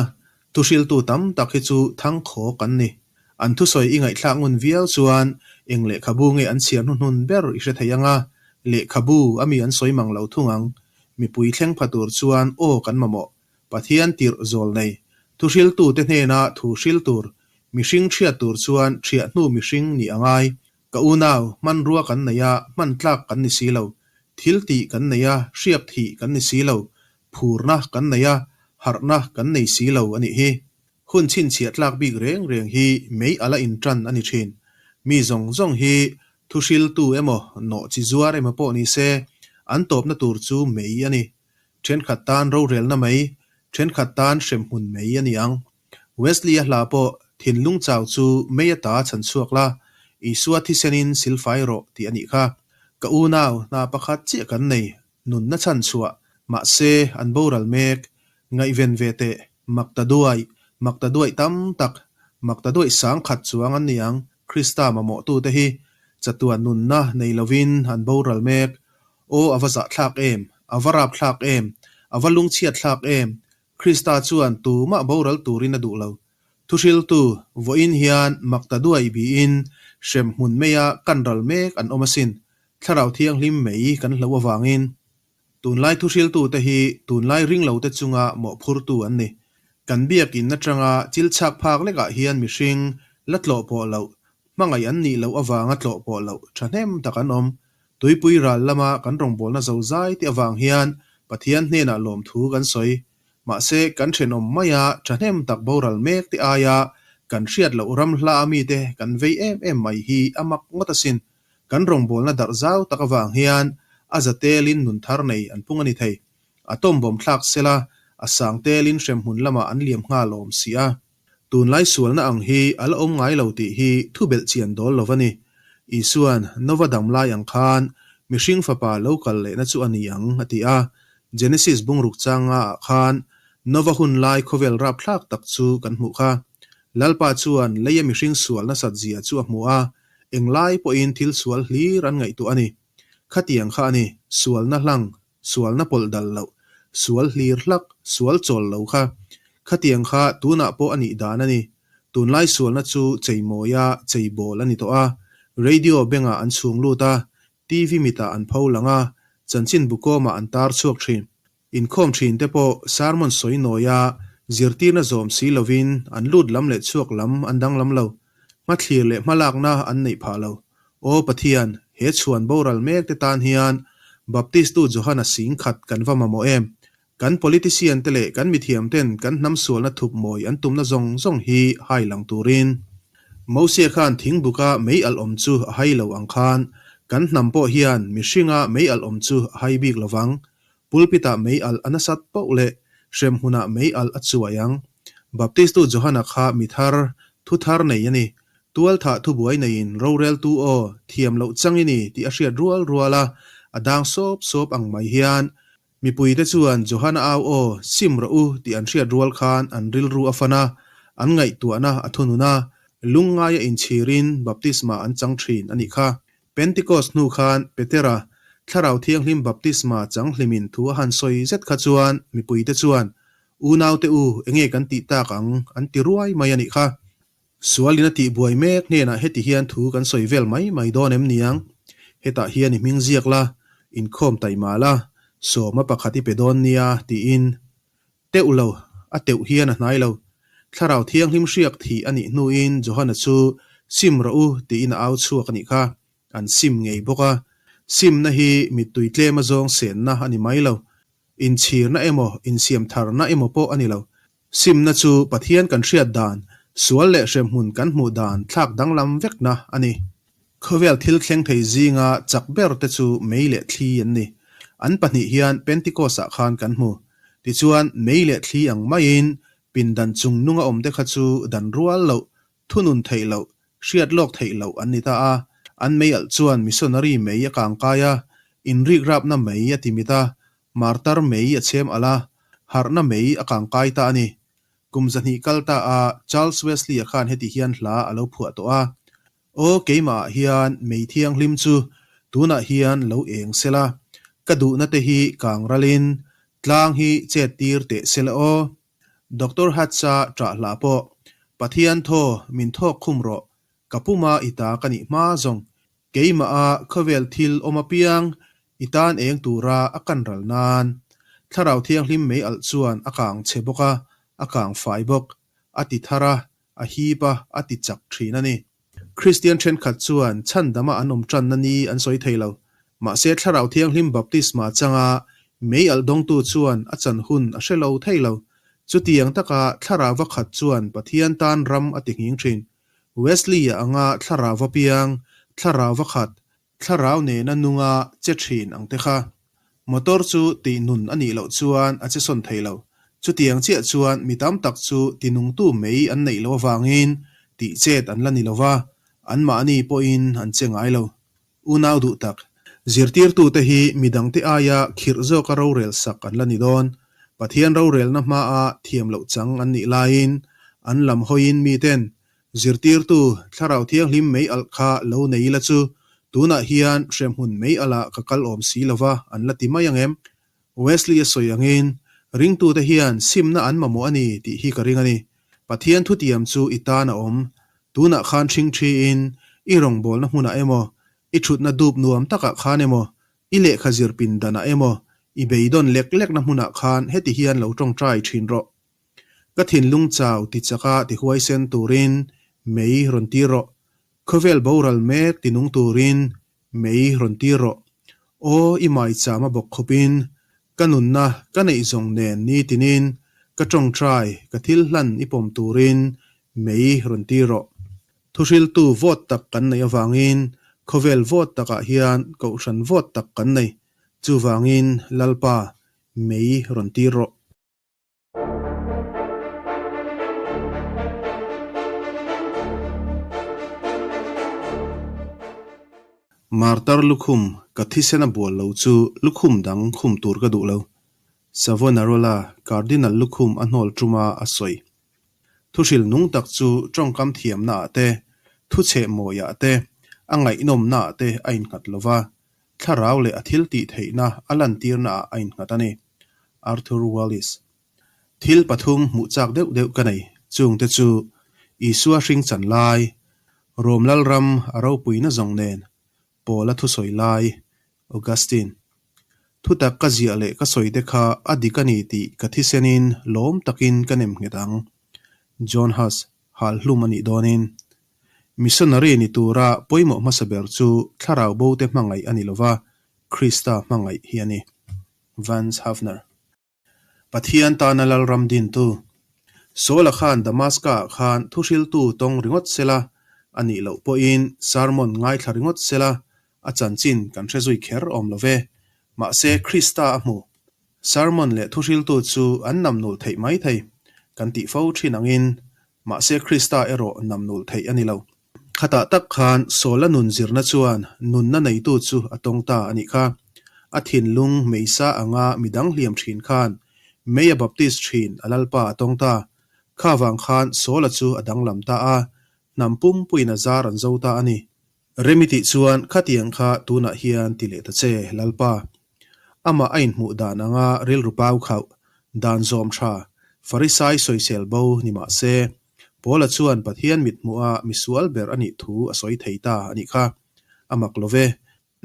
thuhriltu tam tak hi chu thangkhawk an ni. An thusawi i ngaihthlak ngun viau chuan eng lehkhabu nge an chhiar hnuhnun ber i hre thei ang a, lehkhabu a mi an sawi mang lo thung ang. Mipui thleng pha tur chuan aw kan mamawh. Pathian tirh zawl nei. Thuhriltute hnena thu hril tur, mihring hriat tur chuan ṭhiah hnu mihring nih a ngai. Ka unau, hmanrua kan nei a, hman tlak kan ni si lo. Thil tih kan nei a, hriak thih kan ni si lo. Phurna kan nei a, harhna kan nei si lo a nih hi. Hun chhinchhiah tlak bik reng reng hi mei ala inṭan a ni ṭhin. Mi zawng zawng hi thuhriltu emaw, nawh chi zuar emaw pawh ni se, an tawpna tur chu mei a ni. Ṭhenkhat tan rorelna mei, ṭhenkhat tan hremhmun mei a ni ang. Wesley-a hla pawh thinlung chau chu mei ata chhan chhuak la, Isua thisenin silfai rawh tih a nih kha. Ka unau, hna pakhat chiah kan nei, nunna chhan chhuah, mahse an boral mek, ngaihven ve teh, mak ta duai, mak ta duaih tam tak, mak ta duaih sang khat chuang an ni ang, Krista mamawhtute hi chatuan nunna nei lovin an boral mek. Aw a va zahthlak em, a va rapthlak em, a va lungchhiatthlak em, Krista chuan tumah boral turin a duh lo. Thuhriltu, vawiin hian mak ta duai biin hrem hmun maia kan ral mek an awm asin, Thlarau Thianghlim mai kan hloh avangin. Tunlai thuhriltute hi tunlai ringlote chunga mawhphurtu an ni. Kan biakin atanga chil chhak phak lekah hian mihring la tlawh pawh loh, hmangaih an nih loh avanga tlawh pawh loh thahnem tak an awm. Tuipui ral lama kan rawngbawlna zozai te avang hian Pathian hnenah lawmthu kan sawi. Mahse, kan thenawm maia thahnem tak boral mek te aia kan hriat loh ram hla a mite kan vei em em mai hi a mak ngawt asin. Kan rawngbawlna darh zau tak avang hian a za telin nun thar nei an pung a ni thei. A tawmbawm thlak sela, a sang telin hremhmun lamah an liam nghal awm si a. Tunlai sualna ang hi a la awm ngai lo tih hi thu belh chian dawl lo a ni. Isua'n Nova dam lai ang khan mihring fapa lo kal lehna chu a ni ang a ti a. Genesis bungruk changa ah khan Nova hun lai khawvel rapthlak tak chu kan hmuh kha. Lalpa chuan leia mihring sual nasat zia chu a hmu a, englai pawhin thil sual hlir an ngaihtuah a ni. Khatiang kha a ni, sualna hlang Sualna pawlh dal loh, sual hlir hlak, sual chawl lo kha. Khatiang kha tunah pawh a nih dan a ni. Tunlai sualna chu cheimawia cheibawl a ni tawh a, radio bengah an chhung lut a, TV mitah an pho lang a, chanchin bukawmah an tar chhuak thin. Inkhawm thin te pawh sermon sawi nawia zirtirna zawm si lovin an lut lam leh chhuak lam an danglam lo. Hmathlir leh hmalakna an neih phah lo. Aw Pathian, he chhuan boral mek te tan hian Baptistu Johana sing khat kan va mamawh em? Kan politician te leh kan mithiam ten kan hnam sualna thup mawi an tumna zawng zawng hi hai lang turin. Mosia khan thingbuka mei alh awm chu a hai lo ang khan kan hnam pawh hian mihringa mei alh awm chu a hai bik lovang. Pulpit-ah mei alh a nasat poh leh hremhmunah mei alh a chuai ang. Baptistu Johana kha mi thar, thu thar nei a ni. Tualthah thubuai neiin roreltu aw, thiam loh chang i ni tih a hriat rual rual a, a dang sawp sawp ang mai hian mipuite chuan Johana au aw, sim rawh u tih an hriat rual khan an rilru a fan a, an ngaihtuahna a thunun a, lungngaia inchhirin baptisma an chang thin a nih kha. Pentecost hnu khan Petera, Thlarau Thianghlim baptisma chang hlimin thu a han sawi zet kha chuan mipuite chuan, Unaute u, enge kan tih tak ang? an ti ruai mai a nih kha. Sualin a tihbuai mek hnenah heti hian thu kan sawi vel mai mai dawn em niang? Hetah hian i hming ziak la, inkhawm taima la, sawma pakhat i pe dawn nia, tiin. Teuh lo, a teuh hian a hnai lo. Thlarau Thianghlim hriak thih a nih hnuin Johana chu sim rawh u tiin a au chhuak a nih kha. An sim ngei bawk a. Simna hi mittui tlem a zawng senna a ni mai lo. Inchhirna emaw, insiamtharna emaw pawh a ni lo. Simna chu Pathian kan hriat dan, sual leh hremhmun kan hmuh dan thlak danglam vekna a ni. Khawvel thil thleng thei zinga chak ber te chu mei leh thli an ni. An pahnih hian Pentecost-ah khan kan hmu. Tichuan, mei leh thli ang maiin pindan chung nunga awm te kha chu dan rual loh, thunun theih loh, hriat lawk theih loh an ni ta a. An mei alh chuan missionary mei a kangkai a, inrikrapna mei a ti mit a, martar mei a chhem alh a, harhna mei a kangkai ta a ni. Kum zahnih kal ta a, Charles Wesley-a khan heti hian hla a lo phuah tawh a. Aw keimahah hian mei thianghlim chu tunah hian lo eng sela, ka duhna te hi kang ralin tlang hi chet tir teh sela aw. Doctor Hatsa ṭah hlah pawh, Pathian thaw min thawk khum rawh, ka puma i ta ka nih hma zawng, keimaha khawvel thil awm apiang i tan eng tura a kan ral nan. Thlarau Thianghlim mei alh chuan a kang chhe bawk a, a kang fai bawk, a ti thar a, a hip a, a ti chak thin a ni. Kristian thenkhat chuan chhandama an awm tanna ni an sawi thei lo. Mahse Thlarau Thianghlim baptisma changa mei alh dawngtu chuan a chan hun a hre lo thei lo. Chutiang taka Thlarauva khat chuan Pathian tan ram a ti nghing thin. Wesley-a anga Thlarauva piang, Thlarauva khat, Thlarau nena nunga che thin ang te kha. Motor chu tih nun a nih loh chuan a che sawn thei lo. Chutiang chiah chuan mi tam tak chu tinungtu mei an neih loh avangin tih chet an la ni lo va, anmahni pawhin an che ngai lo. Unau duh tak, zirtirtute hi midangte aia khirh zawka rorel sak an la ni dawn. Pathian rorelna hmaa thiam loh chang an nih laiin an lam hawiin miten Zirtirtu, Thlarau Thianghlim mei alh kha lo nei ila chu tunah hian hremhmun mei alh ah ka kal awm si lova an la ti mai ang em? Wesley a sawi angin, Ringtute hian simna an mamawh a ni tih hi ka ring a ni. Pathian thutiam chu i tan a awm. Tunah khan ṭhingṭhiin i rawngbawlna hmunah emaw, i ṭhutna dup nuam takah khan emaw, i lehkha zir pindanah emaw, i beidawn lek lekna hmunah khan heti hian lo ṭawngṭai ṭhin rawh. Ka thinlung chau ti chaka ti huaisen turin mei rawn tir rawh. Khawvel boral mek ti nung turin mei rawn tir rawh. Aw i maicham a bawk khawpin ka nunna ka neih zawng nen nitinin ka tawngtai ka thil hlan i pawm turin mei rawn tir rawh. Thuhriltu vote tak kan neih avangin khawvel vote takah hian kohhran vote tak kan nei. Chuvangin Lalpa mei rawn tir rawh. Martar lukhum ka thisen a bual lo chu lukhum dang khum tur ka duh lo. Savonarola Cardinal lukhum a hnawl tuma a sawi. Thuhril nung tak chu tawngkam thiamnaah te, thuchheh mawiah te, a ngaihnawmnaah te a innghat lo va, thlarau leh a thil tih theihna a lantirnaah a innghat a ni. Arthur Wallis. Thil pathum hmuh chak deuh deuh ka nei, chungte chu, Isua hring chan lai, Rom Lalram a ropuina zawng nen, Paula thusawi lai, Augustine. Thutak ka ziah leh ka sawi te kha a dik a ni tih ka thisenin lawm takin ka nem nghet ang. John Huss, hal hlum a nih dawnin. Missionary ni tura pawimawh hmasa ber chu thlarau bo te hmangaih a ni lova, Krista hmangaih hi a ni. Vance Havner. Pathian tana Lalram dintu. Saula khan Damaska-ah khan thuhriltu tawng ringawt sela, a nih loh pawhin sermon ngaithla ringawt sela, a chanchin kan hre zui kher awm lo ve. Mahse, Krista a hmu. Sermon leh thuhriltu chu an namnul theih mai thei, kan tih fo thin angin, Mahse Krista erawh namnul theih a ni lo. Khatah tak khan Saula nun zirna chuan nunna neitu chu a tawng ta a nih kha. A thinlung meisa anga midang hliam thin khan mei a baptist thin a Lalpa a tawng ta. Kha vang khan Saula chu a danglam ta a, hnam pumpuiin a zar an zo ta a ni. Remi tih chuan khatiang kha tunah hian ti leh ta che, Lalpa. Amah a inhmuh dan anga rilru pau khauh, dan zawm tha, Farisai sawisel bo ni mah se, Paula chuan Pathian mithmuha misual ber a nih thu a sawi thei ta a nih kha. A mak lo ve.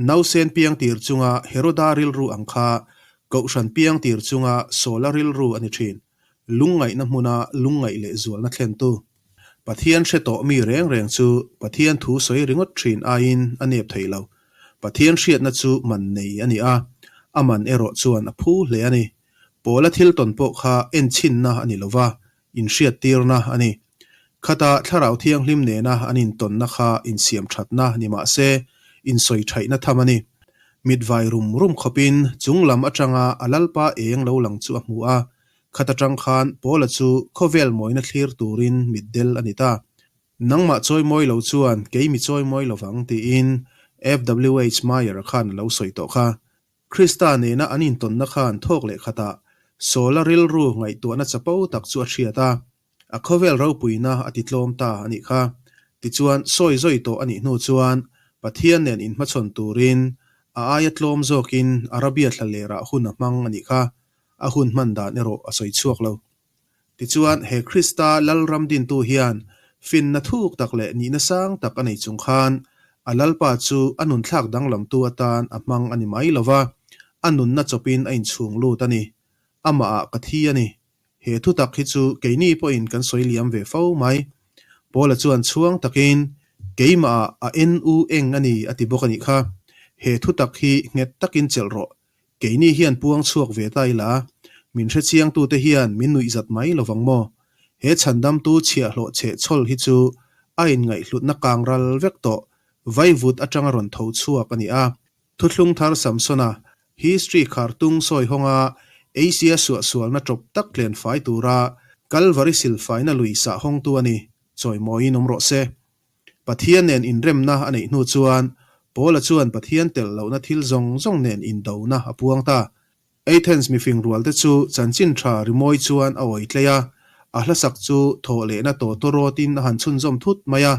Nausen piang tir chunga Heroda rilru ang kha Kohhran piang tir chunga Saula rilru a ni thin. Lungngaihna hmuna lungngaih leh zualna thlentu. Pathian hre tawh mi reng reng chu Pathian thu sawi ringawt thin aiin a nep thei lo. Pathian hriatna chu man nei a ni a, a man erawh chuan a phu hle a ni. Paula thil tawn pawh kha enchhinna a ni lo va, inhriattirna a ni. Khata Thlarau Thianghlim nena an intawnna kha insiam thatna ni mah se, insawi thaihna tham a ni. Mitvai rum rum khawpin chung lam atanga a Lalpa eng lo lang chu a hmu a, khat atang khan Paula chu khawvel mawina thlir turin mitdel a ni ta. Nangmah chawimawi lo chuan kei mi chawimawi lovang tiin FWH Meyer-a khan a lo sawi tawh kha. Krista nena an intawnna khan thawk leh khatah Saula rilru ngaihtuahna chapo tak chu a hriat a, a khawvel ropuina a titlawm ta a nih kha. Tichuan, sawi zawi tawh a nih hnu chuan Pathian nen inhmachhawn turin a aia tlawm zawkin Arabia thlalerah hun a hmang a nih kha. A hun hman dan erawh a sawi chhuak lo. Tichuan, he Krista Lalram dintu hian finna thuk tak leh nihna sang tak a nei chung khan a Lalpa chu a nunthlak danglamtu atan a hmang a ni mai lo va, a nunna chawpin a inchhung lut a ni. Amahah ka thi a ni. He thutak hi chu keini pawhin kan sawi liam ve fo mai. Paula chuan chhuang takin, Keimahah a en u eng a ni a ti bawk a nih kha. He thutak hi nghet takin chelh rawh. Keini hian puang chhuak ve ta ila, min hrechiangtute hian min nuihzat mai lovang maw? He chhandamtu chhiahhlawh chhehchhawl hi chu a inngaihhlutna kang ral vek tawh, vaivut atanga rawn tho chhuak a ni a. Thuthlung thar Samsona, History khartung sawi hawnga Asia suahsualna tawp tak tlen fai tura Kalvari silfaina lui sah hawngtu a ni, chawimawiin awm rawh se. Pathian nen inremna a neih hnu chuan Paula chuan Pathian tel lohna thil zawng zawng nen indona a puang ta. Athens mifing rualte chu chanchin tha rimawi chuan a awi tlei a, a hlasak chu thawh lehna tawtawrawtin a han chhunzawm thut mai a,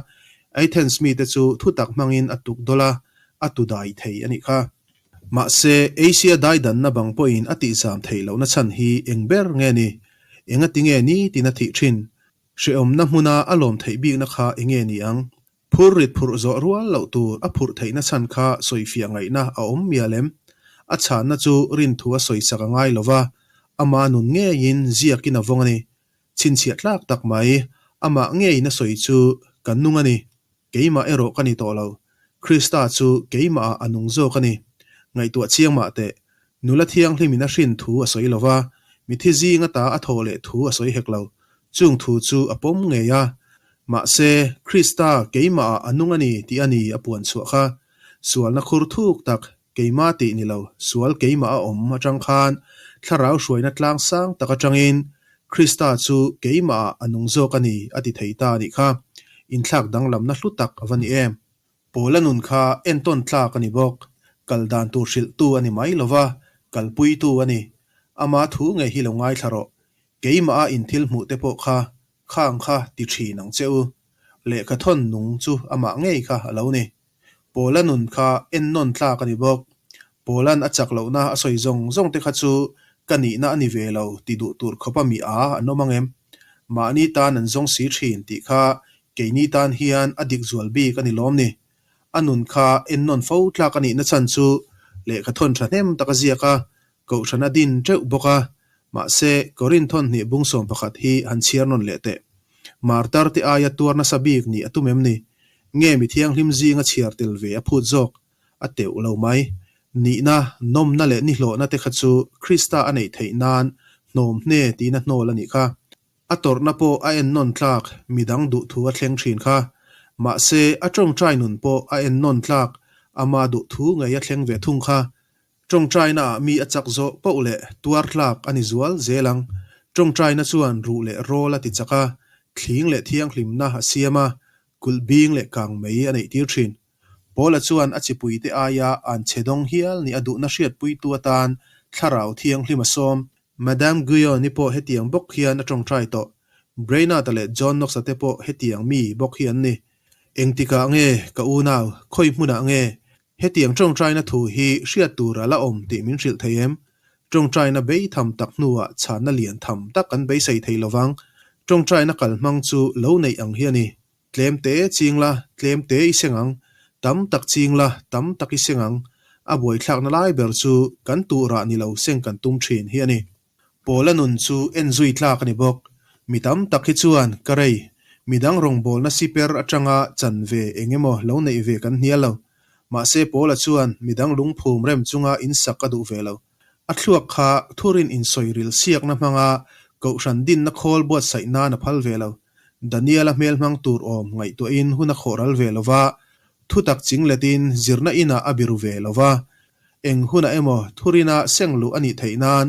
Athens mite chu thutak hmangin a tuk dawlh a, a tu dai thei a nih kha. Mahse, Asia daidanna bang pawhin a tihzam theih lohna chhan hi eng ber nge ni? Engatinge nitin a thih thin? Hrehawmna hmuna a lawm theih bikna kha enge ni ang? Phur rit phurh zawh rual loh tur a phurh theihna chhan kha sawifiah ngaihna a awm mial em? A chhanna chu rinthu a sawisak a ngai lova, ama nun ngeiin ziakin a vawng a ni. Chhinchhiah tlak tak mai, amah ngeiin a sawi chu ka nung a ni. Keimah erawh ka ni tawh lo. Krista chu keimahah a nung zawk a ni. Ngaihtuah chiang mah teh. Nula thianghlimin a hrin thu a sawi lo va, mithi zing ata a thawh leh thu a sawi hek lo. Chung thu chu a pawm ngei a. Mahse, Krista keimahah a nung a ni tih a ni a puan chhuah kha. Sualna khur thuk tak, keimah tih ni lo, sual keimah a awm atang khan thlarau hruaina tlang sang tak atangin Krista chu keimahah a nung zawk a ni a ti thei ta a nih kha. Inthlak danglamna hlu tak a va ni em? Paula nun kha entawn tlak a ni bawk. Kal dan tur hrilhtu a ni mai lo va, kalpuitu a ni. Ama thu ngei hi lo ngaithla rawh. Keimah a inthil hmuh te pawh kha khang kha ti thin ang che u. Lehkha thawn nung chu amah ngei kha a lo ni. Paula nun kha ennawn tlak a ni bawk. Paula'n a chak lohna a sawi zawng zawng te kha chu ka nihna a ni ve lo ti duh tur khawpa mi a an awm ang em? Mahni tan an zawng si thin tih kha keini tan hian a dik zual bik a ni lawm ni. A nun kha ennawn fo tlak a nihna chhan chu lehkha thawn thahnem tak a ziak a, kohhran a din teuh bawk a. Mahse, Korinth thawn hnih bung 11 hi han chhiar nawn leh teh. Martar te aia tuar nasa bik nih a tum em ni? Nge mi thianghlim zinga chhiar tel ve a phut zawk? A teuh lo mai. Nihna, nawmna leh nihlawhna te kha chu Krista a neih theih nan hnawm hne tiin a hnawl a nih kha. A tawrhna pawh a ennawn tlak, midang duhthu a thleng thin kha. Mahse, a tawngtai nun pawh a ennawn tlak, ama duhthu ngei a thleng ve thung kha. Tawngtainaah mi a chak zawh poh leh tuar tlak a ni zual zel ang. Tawngtaina chuan ruh leh rawl a ti chak a, thling leh thianghlimna a siam a, kulh bing leh kang mei a neih tir thin. Paula chuan a chipuite aia an chhe dawng hial nih a duhna hriatpuitu atan thlarau thianghlim a sawm. Madame Guyon-i pawh hetiang bawk hian a tawngtai tawh. Brainerd-a leh John Knox-a te pawh hetiang mi bawk hi an ni. Engtikah nge, ka unau, khawi hmunah nge hetiang tawngtaina thu hi hriat tur a la awm tih min hrilh thei em? Tawngtaina bei tham tak hnuah chhanna lian tham tak kan beisei thei lovang. Tawngtaina kalhmang chu lo neih ang hi a ni. Tlem te ching la, tlem te i seng ang. Tam tak ching la, tam tak i seng ang. A buaithlakna lai ber chu kan tuhrah ni lo seng kan tum thin hi a ni. Pawla nun chu en zui tlak a ni bawk. Mi tam tak hi chuan ka rei, midang rawngbawlna siper atanga chan ve eng emaw lo neih ve kan hnial lo. Mahse Pawla chuan midang lungphum rem chunga insak a duh ve lo. A thluak kha thurin insawi ril siakna hmanga kohhran dinna khawl buatsaih nan a phal ve lo. Daniel-a hmel hmang tur awm ngaihtuahin hun a khawh ral ve lo va, thutak chingletin zirna inah a biru ve lo va. Eng hunah emaw thurina seng luh a nih theih nan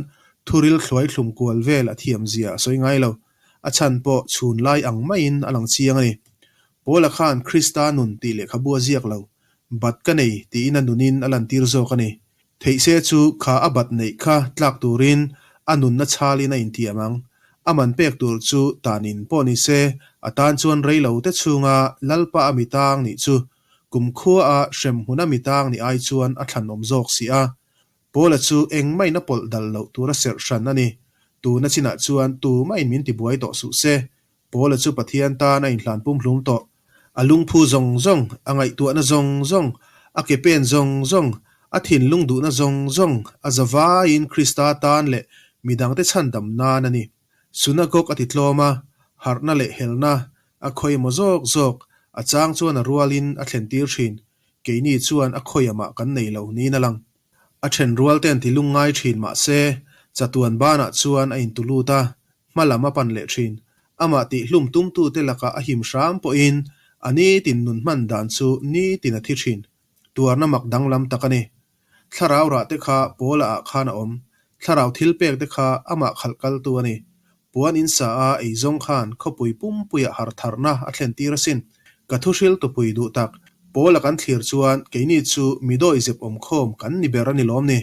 thuril thluai thlum kual vel a thiam zia a sawi ngai lo. A chhan pawh chhun lai ang maiin a lang chiang a ni. Paula khan Krista nun tih lehkhabu a ziak lo. Bat ka nei tiin a nunin a lantir zawk a ni. Theih se chu kha a bat neih kha tlak turin a nunna chhalin a intiam ang. A man pek tur chu tanin pawh ni se, a tan chuan rei lo te chhunga Lalpa a mitang nih chu kumkhua a hremhmun a mitang nih ai chuan a thlanawm zawk si a. Paula chu engmahin a pawlh dal loh tura serh hran a ni. Tuna chinah chuan tumahin min tibuai tawh suh se. Paula chu Pathian tan a inhlan pumhlum tawh. A lungphu zawng zawng, a ngaihtuahna zawng zawng, a ke pen zawng zawng, a thinlung duhna zawng zawng, a zavaiin Krista tan leh midangte chhandam nan a ni. Sunagog a ti tlawm a, harhna leh helna a khawi emaw zawk zawk, a chang chuan a rualin a thlentir thin. Keini chuan a khawiah mah kan nei lo niin a lang. A then rual ten ti lungngai thin mah se, chatuan banah chuan a intu lut a, hma lam a pan leh thin. Amah tihhlum tumtute lakah a him hram pawhin a nitin nun hman dan chu nitin a thi thin. Tuarna mak danglam tak a ni. Thlarau rah te kha Paula ah khan a awm. Thlarau thil pek te kha amah khalh kaltu a ni. Puan in sa a ei zawng khan khawpui pumpuiah hartharna a thlen tir asin. Ka thuhril tupui duh tak, Paula kan thlir chuan keini chu mi dawihzep awmkhawm kan ni ber a ni lawm ni.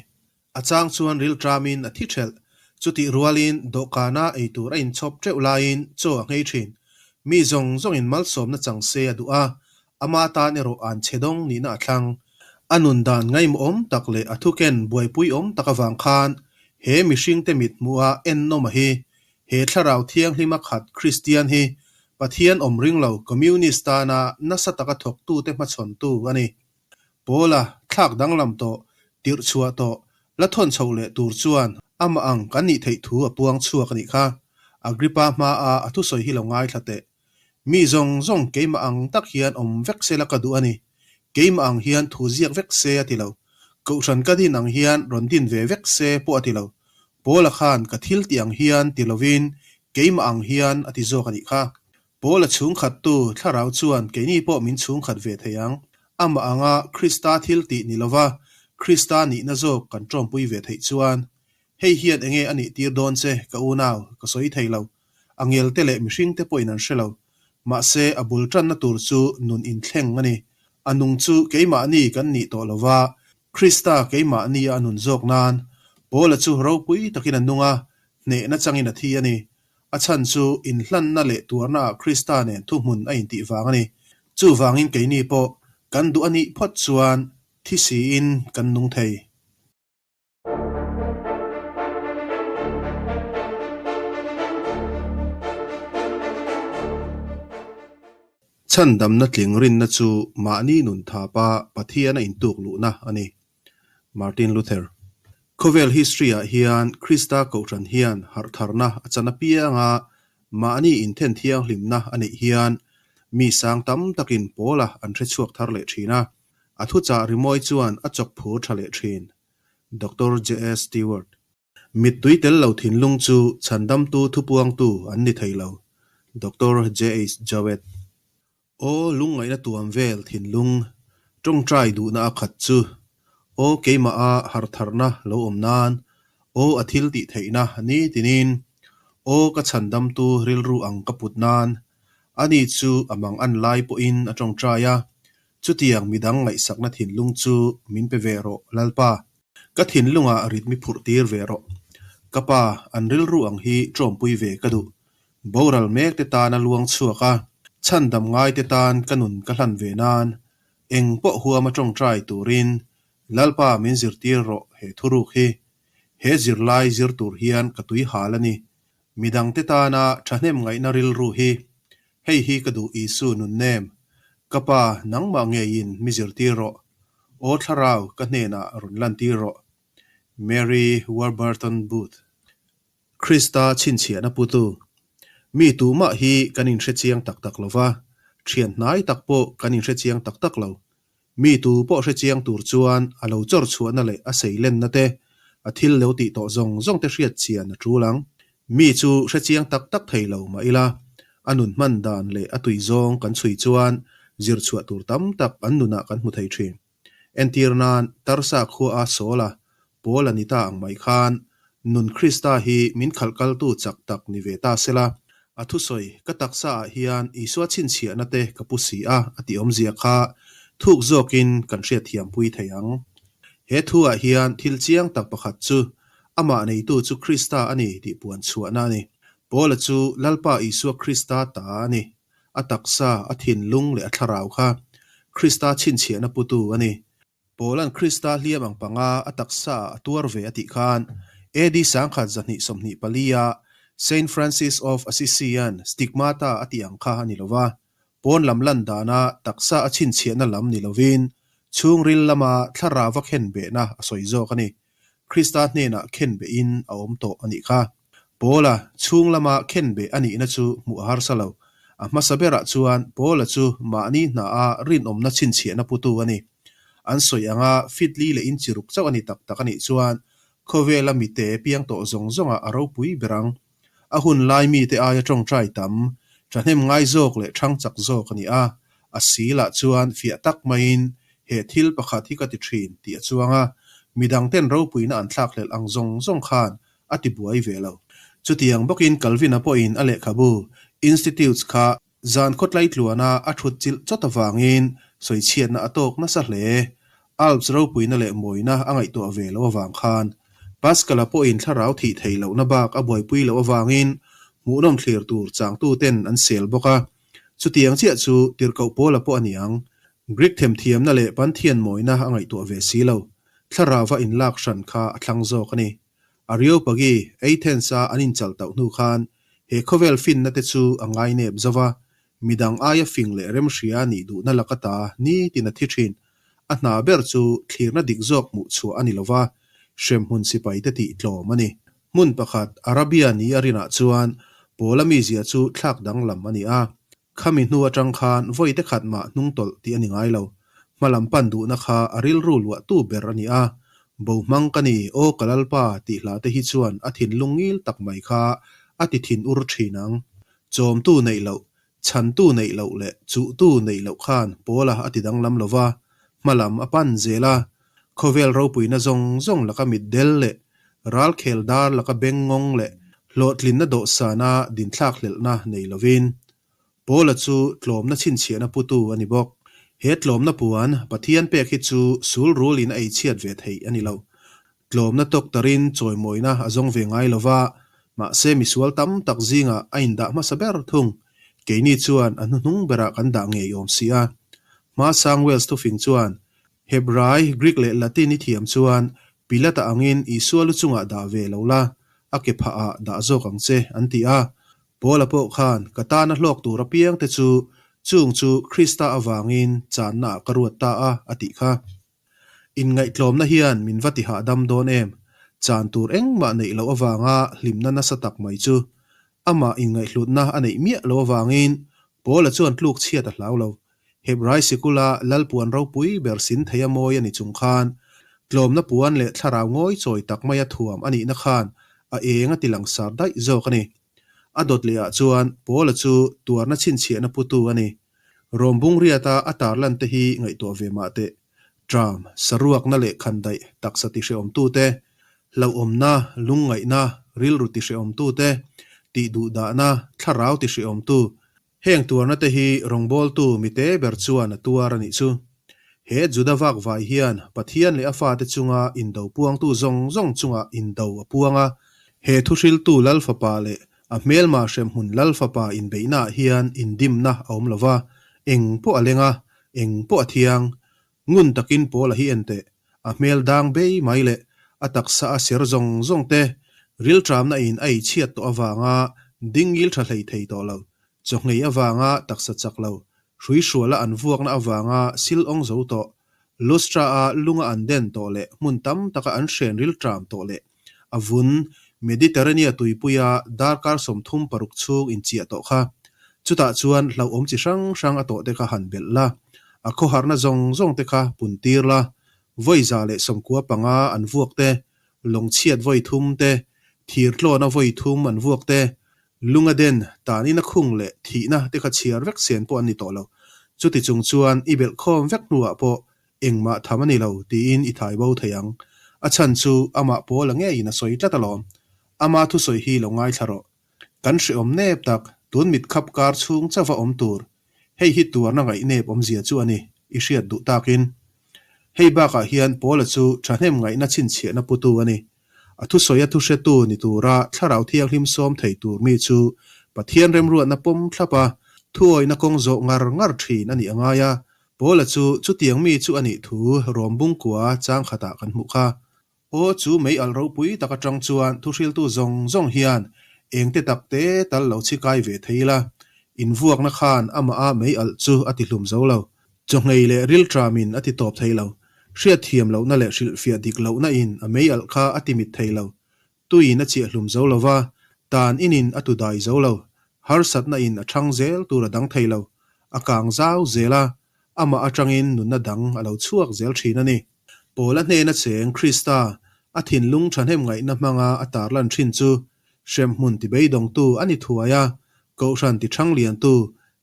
A chang chuan rilṭamin a thi ṭhelh. Chutih rualin dawhkana ei tur a inchhawp ṭeuh laiin chaw a nghei ṭhin. Mi zawng zawngin malsawmna chang se a duh a, ama tan erawh an chhe dawng nihna a thlang. A nun dan ngaimawhawm tak leh a thuken buaipuiawm tak avang khan he mihringte mit hmuha ennawma hi, he thlarau thianghlima khat Kristian hi Pathian awm ring lo Communist tana nasa taka thawktute hmachhawntu a ni. Paula thlak danglam tawh, tirh chhuah tawh, la thawn chhoh leh tur chuan amah ang kan nih theih thu a puang chhuak a nih kha. Agrippa hmaa a thusawi hi lo ngaithla teh. Mi zawng zawng keimah ang tak hian awm vek se la ka duh a ni. Keimah ang hian thu ziak vek se a ti lo. Kohhran ka din ang hian rawn din ve vek se pawh a ti lo. Paula khan ka thil tih ang hian ti lovin keimah ang hian a ti zawk a nih kha. Paula chhungkhattu thlarau chuan keini pawh min chhungkhat ve thei ang. Amah anga Krista thil tih ni lova Krista nihna zawk kan ṭawmpui ve theih chuan, Hei hian enge a nih tir dawn che, ka unau, ka sawi thei lo. A ngelte leh mihringte pawhin an hre lo. Mahse, a bul ṭanna tur chu nun inthleng a ni. A nung chu keimahni kan nih tawh lova, Krista keimahni a nun zawk nan. Paula chu ropui takin a nung a, hnehna changin a thi a ni. A chhan chu inhlanna leh tuarnaah Krista nen thuhmun a intih vang a ni. Chuvangin keini pawh kan duh a nih phawt chuan thi siin kan nung thei. Chhandamna tling rinna chu mahni nun thapa Pathian a intuk luhna a ni. Martin Luther. Khawvel history-ah hian Krista Kohhran hian harhtharna a chan apianga mahni inthen thianghlimna a neih hian mi sang tam takin pawla an hre chhuak thar leh thin a, a thuchah rimawi chuan a chawk phur tha leh thin. Doctor JS Stewart. Mittui tel lo thinlung chu chhandamtu thupuangtu an ni thei lo. Doctor JH Jowett. Aw lungngaihna tuam vel thinlung, tawngtai duhna a khat chu. Aw keimaha hartharna lo awm nan, aw a thil tih theihna ni tinin, aw ka chhandamtu rilru ang ka put nan, ani chu a mang an lai pawhin a tawngtai a, chutiang midang ngaihsakna thinlung chu min pe ve rawh Lalpa. Ka thinlungah rit mi phurh tir ve rawh. Ka pa, an rilru ang hi tawmpui ve ka duh. Boral mek te tan a luang chhuak a, chhandam ngai te tan ka nun ka hlan ve nan, eng pawh huam a tawngtai turin Lalpa min zirtir rawh he thuruk hi. He zirlai zir tur hian ka tui hal a ni. Midang te tana thahnem ngaihna rilru hi. Hei hi ka duh Isu nun nem. Ka pa nangmah ngeiin mi zirtir rawh. Aw thlarau ka hnenah rawn lantir rawh. Mary Warburton Booth. Krista chhinchhiahna putu. Mi tumah hi kan inhre chiang tak tak lo va, thian hnai tak pawh kan inhre chiang tak tak lo. Mi tu pawh hre chiang tur chuan a lo chawr chhuahna leh a seilenna te, a thil lo tih tawh zawng zawng te hriat chian a tul ang. Mi chu hre chiang tak tak thei lo mah ila, a nun hman dan leh a tui zawng kan chhui chuan zir chhuah tur tam tak an nunah kan hmu thei thin. Entir nan, Tarsa khua a sawl a, Paul a ni ta ang mai khan, nun Krista hi min khalh kaltu chak tak ni ve ta sela, a thusawi ka taksa ah hian Isua chhinchhiahna te ka pu si a a tih awmzia kha thuk zawkin kan hriatthiampui thei ang. He thu ah hian thil chiang tak pakhat chu amah neitu chu Krista a ni tih puan chhuahna a ni. Paula chu Lalpa Isua Krista ta a ni. A taksa, a thinlung leh a thlarau kha Krista chhinchhiahna putu a ni. Paula'n Krista hliam ang panga a taksa a tuar ve a tih khan AD 1224 a Saint Francis of Assisi-a'n stigmata a tih ang kha a ni lo va, pawn lam lan dana taksa a chhinchhiahna lam ni lovin chhungril lama thlarauva khenbehna a sawi zawk a ni. Krista hnenah khenbehin a awm tawh a nih kha. Paula chhung lama khenbeh a nihna chu hmuh a harsa lo. A hmasa berah chuan Paula chu mahni hnaah rinawmna chhinchhiahna putu a ni. An sawi anga feet li leh inchi ruk chauh a ni tak tak a nih chuan khawvela mite piang tawh zawng zawngah a ropui ber ang. A hun lai mite aia tawngtai tam, thahnem ngai zawk leh thang chak zawk a ni a, a silah chuan fiah tak maiin he thil pakhat hi ka ti thin tih a chuang a, midangten ropuina an thlakhlelh ang zawng zawng khan a ti buai ve lo. Chutiang bawkin Calvin-a pawhin a lehkhabu Institutes kha zan khawtlai tluana a thut chilh chawt avangin sawichhiatna a tawk nasa hle. Alps ropuina leh mawina a ngaihtuah ve loh avang khan Pascal-a pawhin thlarau thih theih lohna bak a buaipui loh avangin hmuhnawm thlir tur changtuten an sel bawk a. Chutiang chiah chu tirhkoh Paula pawh a ni ang. Greek themthiamna leh Panthian mawina a ngaihtuah ve si lo. Thlarauva inlak hran kha a thlang zawk a ni. Areopagi, Athens-a an inchal tauh hnu khan he khawvel finna te chu a ngainep zo va, midang aia fing leh remhria nih duhna laka ta nitin a thi thin. A hna ber chu thlirna dik zawk hmuh chhuah a ni lo va, hremhmun sipai te tih tlawm a ni. Hmun pakhat, Arabia ni a rinah chuan Paula mizia chu thlak danglam a ni a. Khami hnu atang khan vawi te khat mah hnung tawlh tih a ni ngai lo. Hmalam pan duhna kha a rilru luahtu ber a ni a. Bo hmang ka ni, aw ka lalpa tih hla te hi chuan a thinlung ngil tak mai kha a ti thin ur thin ang. Chawmtu neih loh, chhantu neih loh leh chuhtu neih loh khan Paula a ti danglam lo va, hmalam a pan zel a. Khawvel ropuina zawng zawng laka mitdel leh ralkhel dar laka bengngawng leh hlawhtlinna dawhsana dinthlak hlelhna nei lovin Paula chu tlawmna chhinchhiahna putu a ni bawk. He tlawmna puan Pathian pek hi chu sul rulin a eichhiat ve theih a ni lo. Tlawmna tawk tarin chawimawina a zawng ve ngai lo va, mahse misual tam tak zingah a indah hmasa ber thung. Keini chuan a hnuhnung berah kan dah ngei awm si a. Hmasang Welsh thufing chuan Hebrai, Greek leh Latin i thiam chuan Pilata angin Isua lu chungah dah ve lo la, a ke phah ah dah zawk ang che, an ti a. Paula pawh khan, Ka tana hlawk tur apiang te chu, chung chu Krista avangin channa ah ka ruat ta a, a tih kha. Inngaihtlawmna hian min va ti hahdam dawn em? Chan tur engmah neih loh avanga hlimna nasa tak mai chu. Amah inngaihhlutna a neih miah loh avangin Paula chuan tluk chhiat a hlau lo. Hebrai sikula lal puan ropui ber sin theia mawi a ni chung khan, tlawmna puan leh thlarau ngawi chawi tak maia thuam a nihna khan a eng a ti langsar daih zawk a ni. A dawt lehah chuan Paula chu tuarna chhinchhiahna putu a ni. Rawm bungriata a tarlan te hi ngaihtuah ve mah teh. Tram, saruakna leh khandaih taksa tihrehawmtute, hlauhawmna, lungngaihna, rilru tihrehawmtute, tihduhdahna, thlarau tihrehawmtu, Heng tuarna te hi rawngbawltu mite ber chuan a tuar a nih chu. He Juda vakvai hian Pathian leh a fate chunga indo puangtu zawng zawng chungah indo a puang a. He thuhriltu Lal Fapa leh a hmelma hremhmun Lal Fapa inbeihnaah hian indimna a awm lo va, eng pawh a leng a, eng pawh a thiang. Ngun takin Paula hi en teh, a hmel dang bei mai leh a taksa a ser zawng zawng te, rilṭamna in a eichhiat tawh avanga ding ngil ṭha hlei thei tawh lo, chawhngei avanga taksa chak lo, hruihruala an vuakna avanga sil awng zo tawh, Lustra-a lunga an den tawh leh hmun tam taka an hren rilṭam tawh leh a vun Mediterranea tuipuia darkar 36 chhung inchiah tawh kha. Chutah chuan hlauhawm chi hrang hrang a tawh te kha han belh la, a khawharna zawng zawng te kha pun tir la, vawi 195 an vuak te, lawngchhiat vawi thum te, thirtlawna vawi thum an vuak te, lunga den, tanina khung leh thihna te kha chhiar vek sen pawh an ni tawh lo. Chuti chung chuan i belh khawm vek hnuah pawh Engmah tham a ni lo, tiin i thai bo thei ang. A chhan chu amah Paula ngeiin a sawi tlat alawm. Ama thusawi hi lo ngaithla rawh. Kan hreawm nep tak, tun mit khap kar chhung chauva awm tur. Hei hi tuarna ngaih nep awmzia chu a ni, i hriat duh takin. Hei bakah hian Paula chu thahnem ngaihna chhinchhiahna putu a ni. A thusawi a thuhretu ni tura Thlarau Thianghlim sawm thei tur mi chu Pathian remruatna pawm thlap a, thuawihna kawng zawh ngar ngar thin a nih a ngai a, Paula chu chutiang mi chu a nih thu Rom bungkua chang khatah kan hmuh kha. Aw chu mei alh ropui tak atang chuan thuhriltu zawng zawng hian engte tak te tal lo chhi kai ve thei ila, invuakna khan amah a mei alh chu a ti hlum zo lo. Chawhngei leh rilṭamin a ti tawp thei lo. Hriatthiam lohna leh hrilhfiah dik lohna in a mei alh kha a ti mit thei lo. Tuiin a chiah hlum zo lo va, tan inin a tu dai zo lo. Harsatna in a ṭhang zel tur a dang thei lo. A kang zau zel a, amah atangin nunna dang a lo chhuak zel thin a ni. Paula hnena cheng Krista, a thinlung thahnem ngaihna hmanga a tarlan thin chu hremhmun tibeidawngtu a ni thuai a, Kohhran tithangliantu,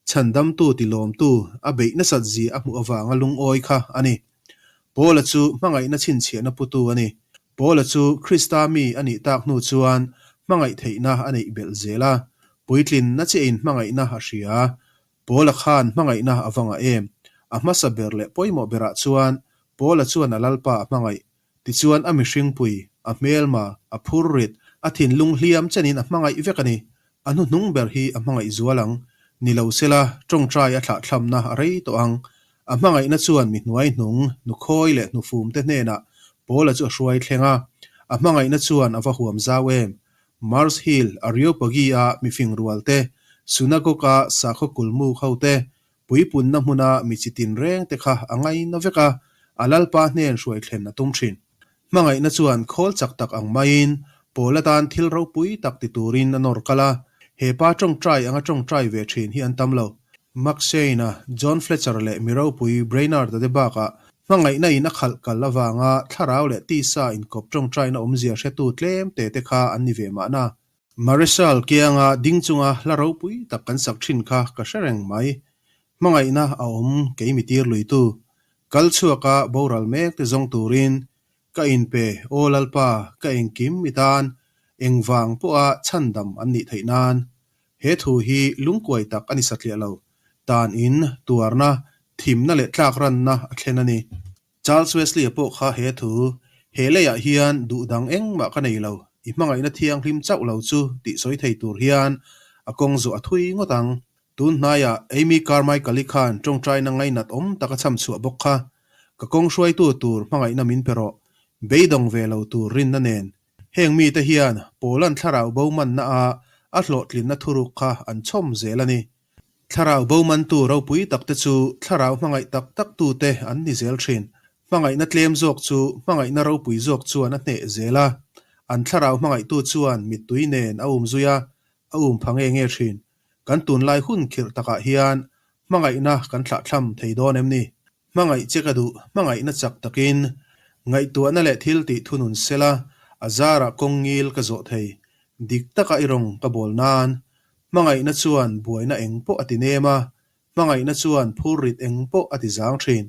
chhandamtu tilawmtu a beih nasat zia a hmuh avanga lungawi kha a ni. Paula chu hmangaihna chhinchhiahna putu a ni. Paula chu Krista mi a nih tak hnu chuan hmangaih theihna a neih belh zel a, puitlinna chiahin hmangaihna a hria. Paula khan hmangaihna a va ngah em? A hmasa ber leh pawimawh berah chuan Paula chuan a Lalpa a hmangaih. Tichuan a mihringpui, a hmelma, a phurrit, a thinlung hliam chenin a hmangaih vek a ni. A hnuhnung ber hi a hmangaih zual ang. Ni lo sela, tawngtai a thlahthlamna a rei tawh ang. A hmangaihna chuan mi hnuaihnung, nukhawi leh hnufumte hnenah Paula chu a hruai thleng a. A hmangaihna chuan a va huam zau em? Mars Hill, Areopagi-a mifing rual te, Synagogue-a sakhaw kulmuk ho te, puipunna hmuna mi chi tinreng te kha a ngaina vek a, a Lalpa hnen hruai thlen a tum thin. Hmangaihna chuan khawl chak tak ang maiin Paul atan thil ropui tak ti turin a nawr kal a, he pa tawngtai anga tawngtai ve thin hi an tam lo. Mark Shane-a, John Fletcher leh mi ropui Brainerd-a te bakah hmangaihna in a khalh kal avanga thlarau leh tisa inkawp tawngtaina awmzia hretu tlem te te kha an ni ve mahna. Marechal kianga ding chunga hla ropui tak kan sak thin kha ka hre reng mai. Hmangaihna a awm kei mi tir luitu. Kal chhuaka boral mek te zawng turin ka inpe Aw Lalpa ka engkim i tan engvang pawha chhandam an nih theih nan. He thu hi lungkuai tak a ni satliah lo. Tan in tuarna, thimna leh tlakranna a thlen a ni. Charles Wesley-a pawh kha he thu, He leiah hian duh dang engmah ka nei lo, i hmangaihna thianghlim chauh lo chu tih sawi thei tur hian a kawng zawh a thui ngawt ang. Tun hnaiah Amy Carmichael-i khan tawngtaina ngainat awm tak a cham chhuah bawk kha. Ka kawng hruaitu tur hmangaihna min pe rawh, beidawng ve lo tur rinna nen. Heng mite hian Paul-a'n thlarau bo manna a a hlawhtlinna thuruk kha an chhawm zel a ni. Thlarau bo mantu ropui takte chu thlarau hmangaih tak taktute an ni zel thin. Hmangaihna tlem zawk chu hmangaihna ropui zawk chuan a hneh zel a, an thlarau hmangaihtu chuan mittui nen a um zui a, a um pha nge nge thin. Kan tunlai hun khirh takah hian hmangaihna kan thlahthlam thei dawn em ni? Hmangaih che ka duh, hmangaihna chak takin ngaihtuahna leh thil tih thunun sela a zarah kawng ngil ka zawh thei. Dik taka i rawn ka bawl nan. Hmangaihna chuan buaina eng pawh a ti nem a, hmangaihna chuan phurrit eng pawh a ti zang thin.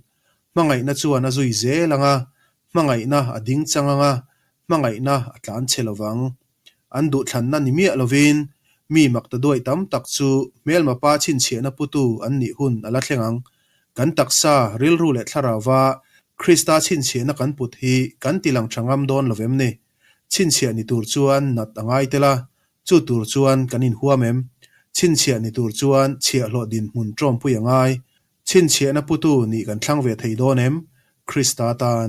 Hmangaihna chuan a zui zel ang a, hmangaihna a ding chang ang a, hmangaihna a tlan chhe lo vang. An duhthlanna ni miah lovin mi makta duai tam tak chu hmelma pa chhinchhiahna putu an nih hun a la thleng ang. Kan taksa, rilru leh thlarauva Krista chhinchhiahna kan put hi kan ti lang tha ngam dawn lo vem ni? Chhinchhiah ni tur chuan nat a ngai tel a, chu tur chuan kan inhuam em? Chhinchhiah ni tur chuan chhiahhlawh dinhmun tawmpui a ngai. Chhinchhiahna putu nih kan thlang ve thei dawn em? Krista tan.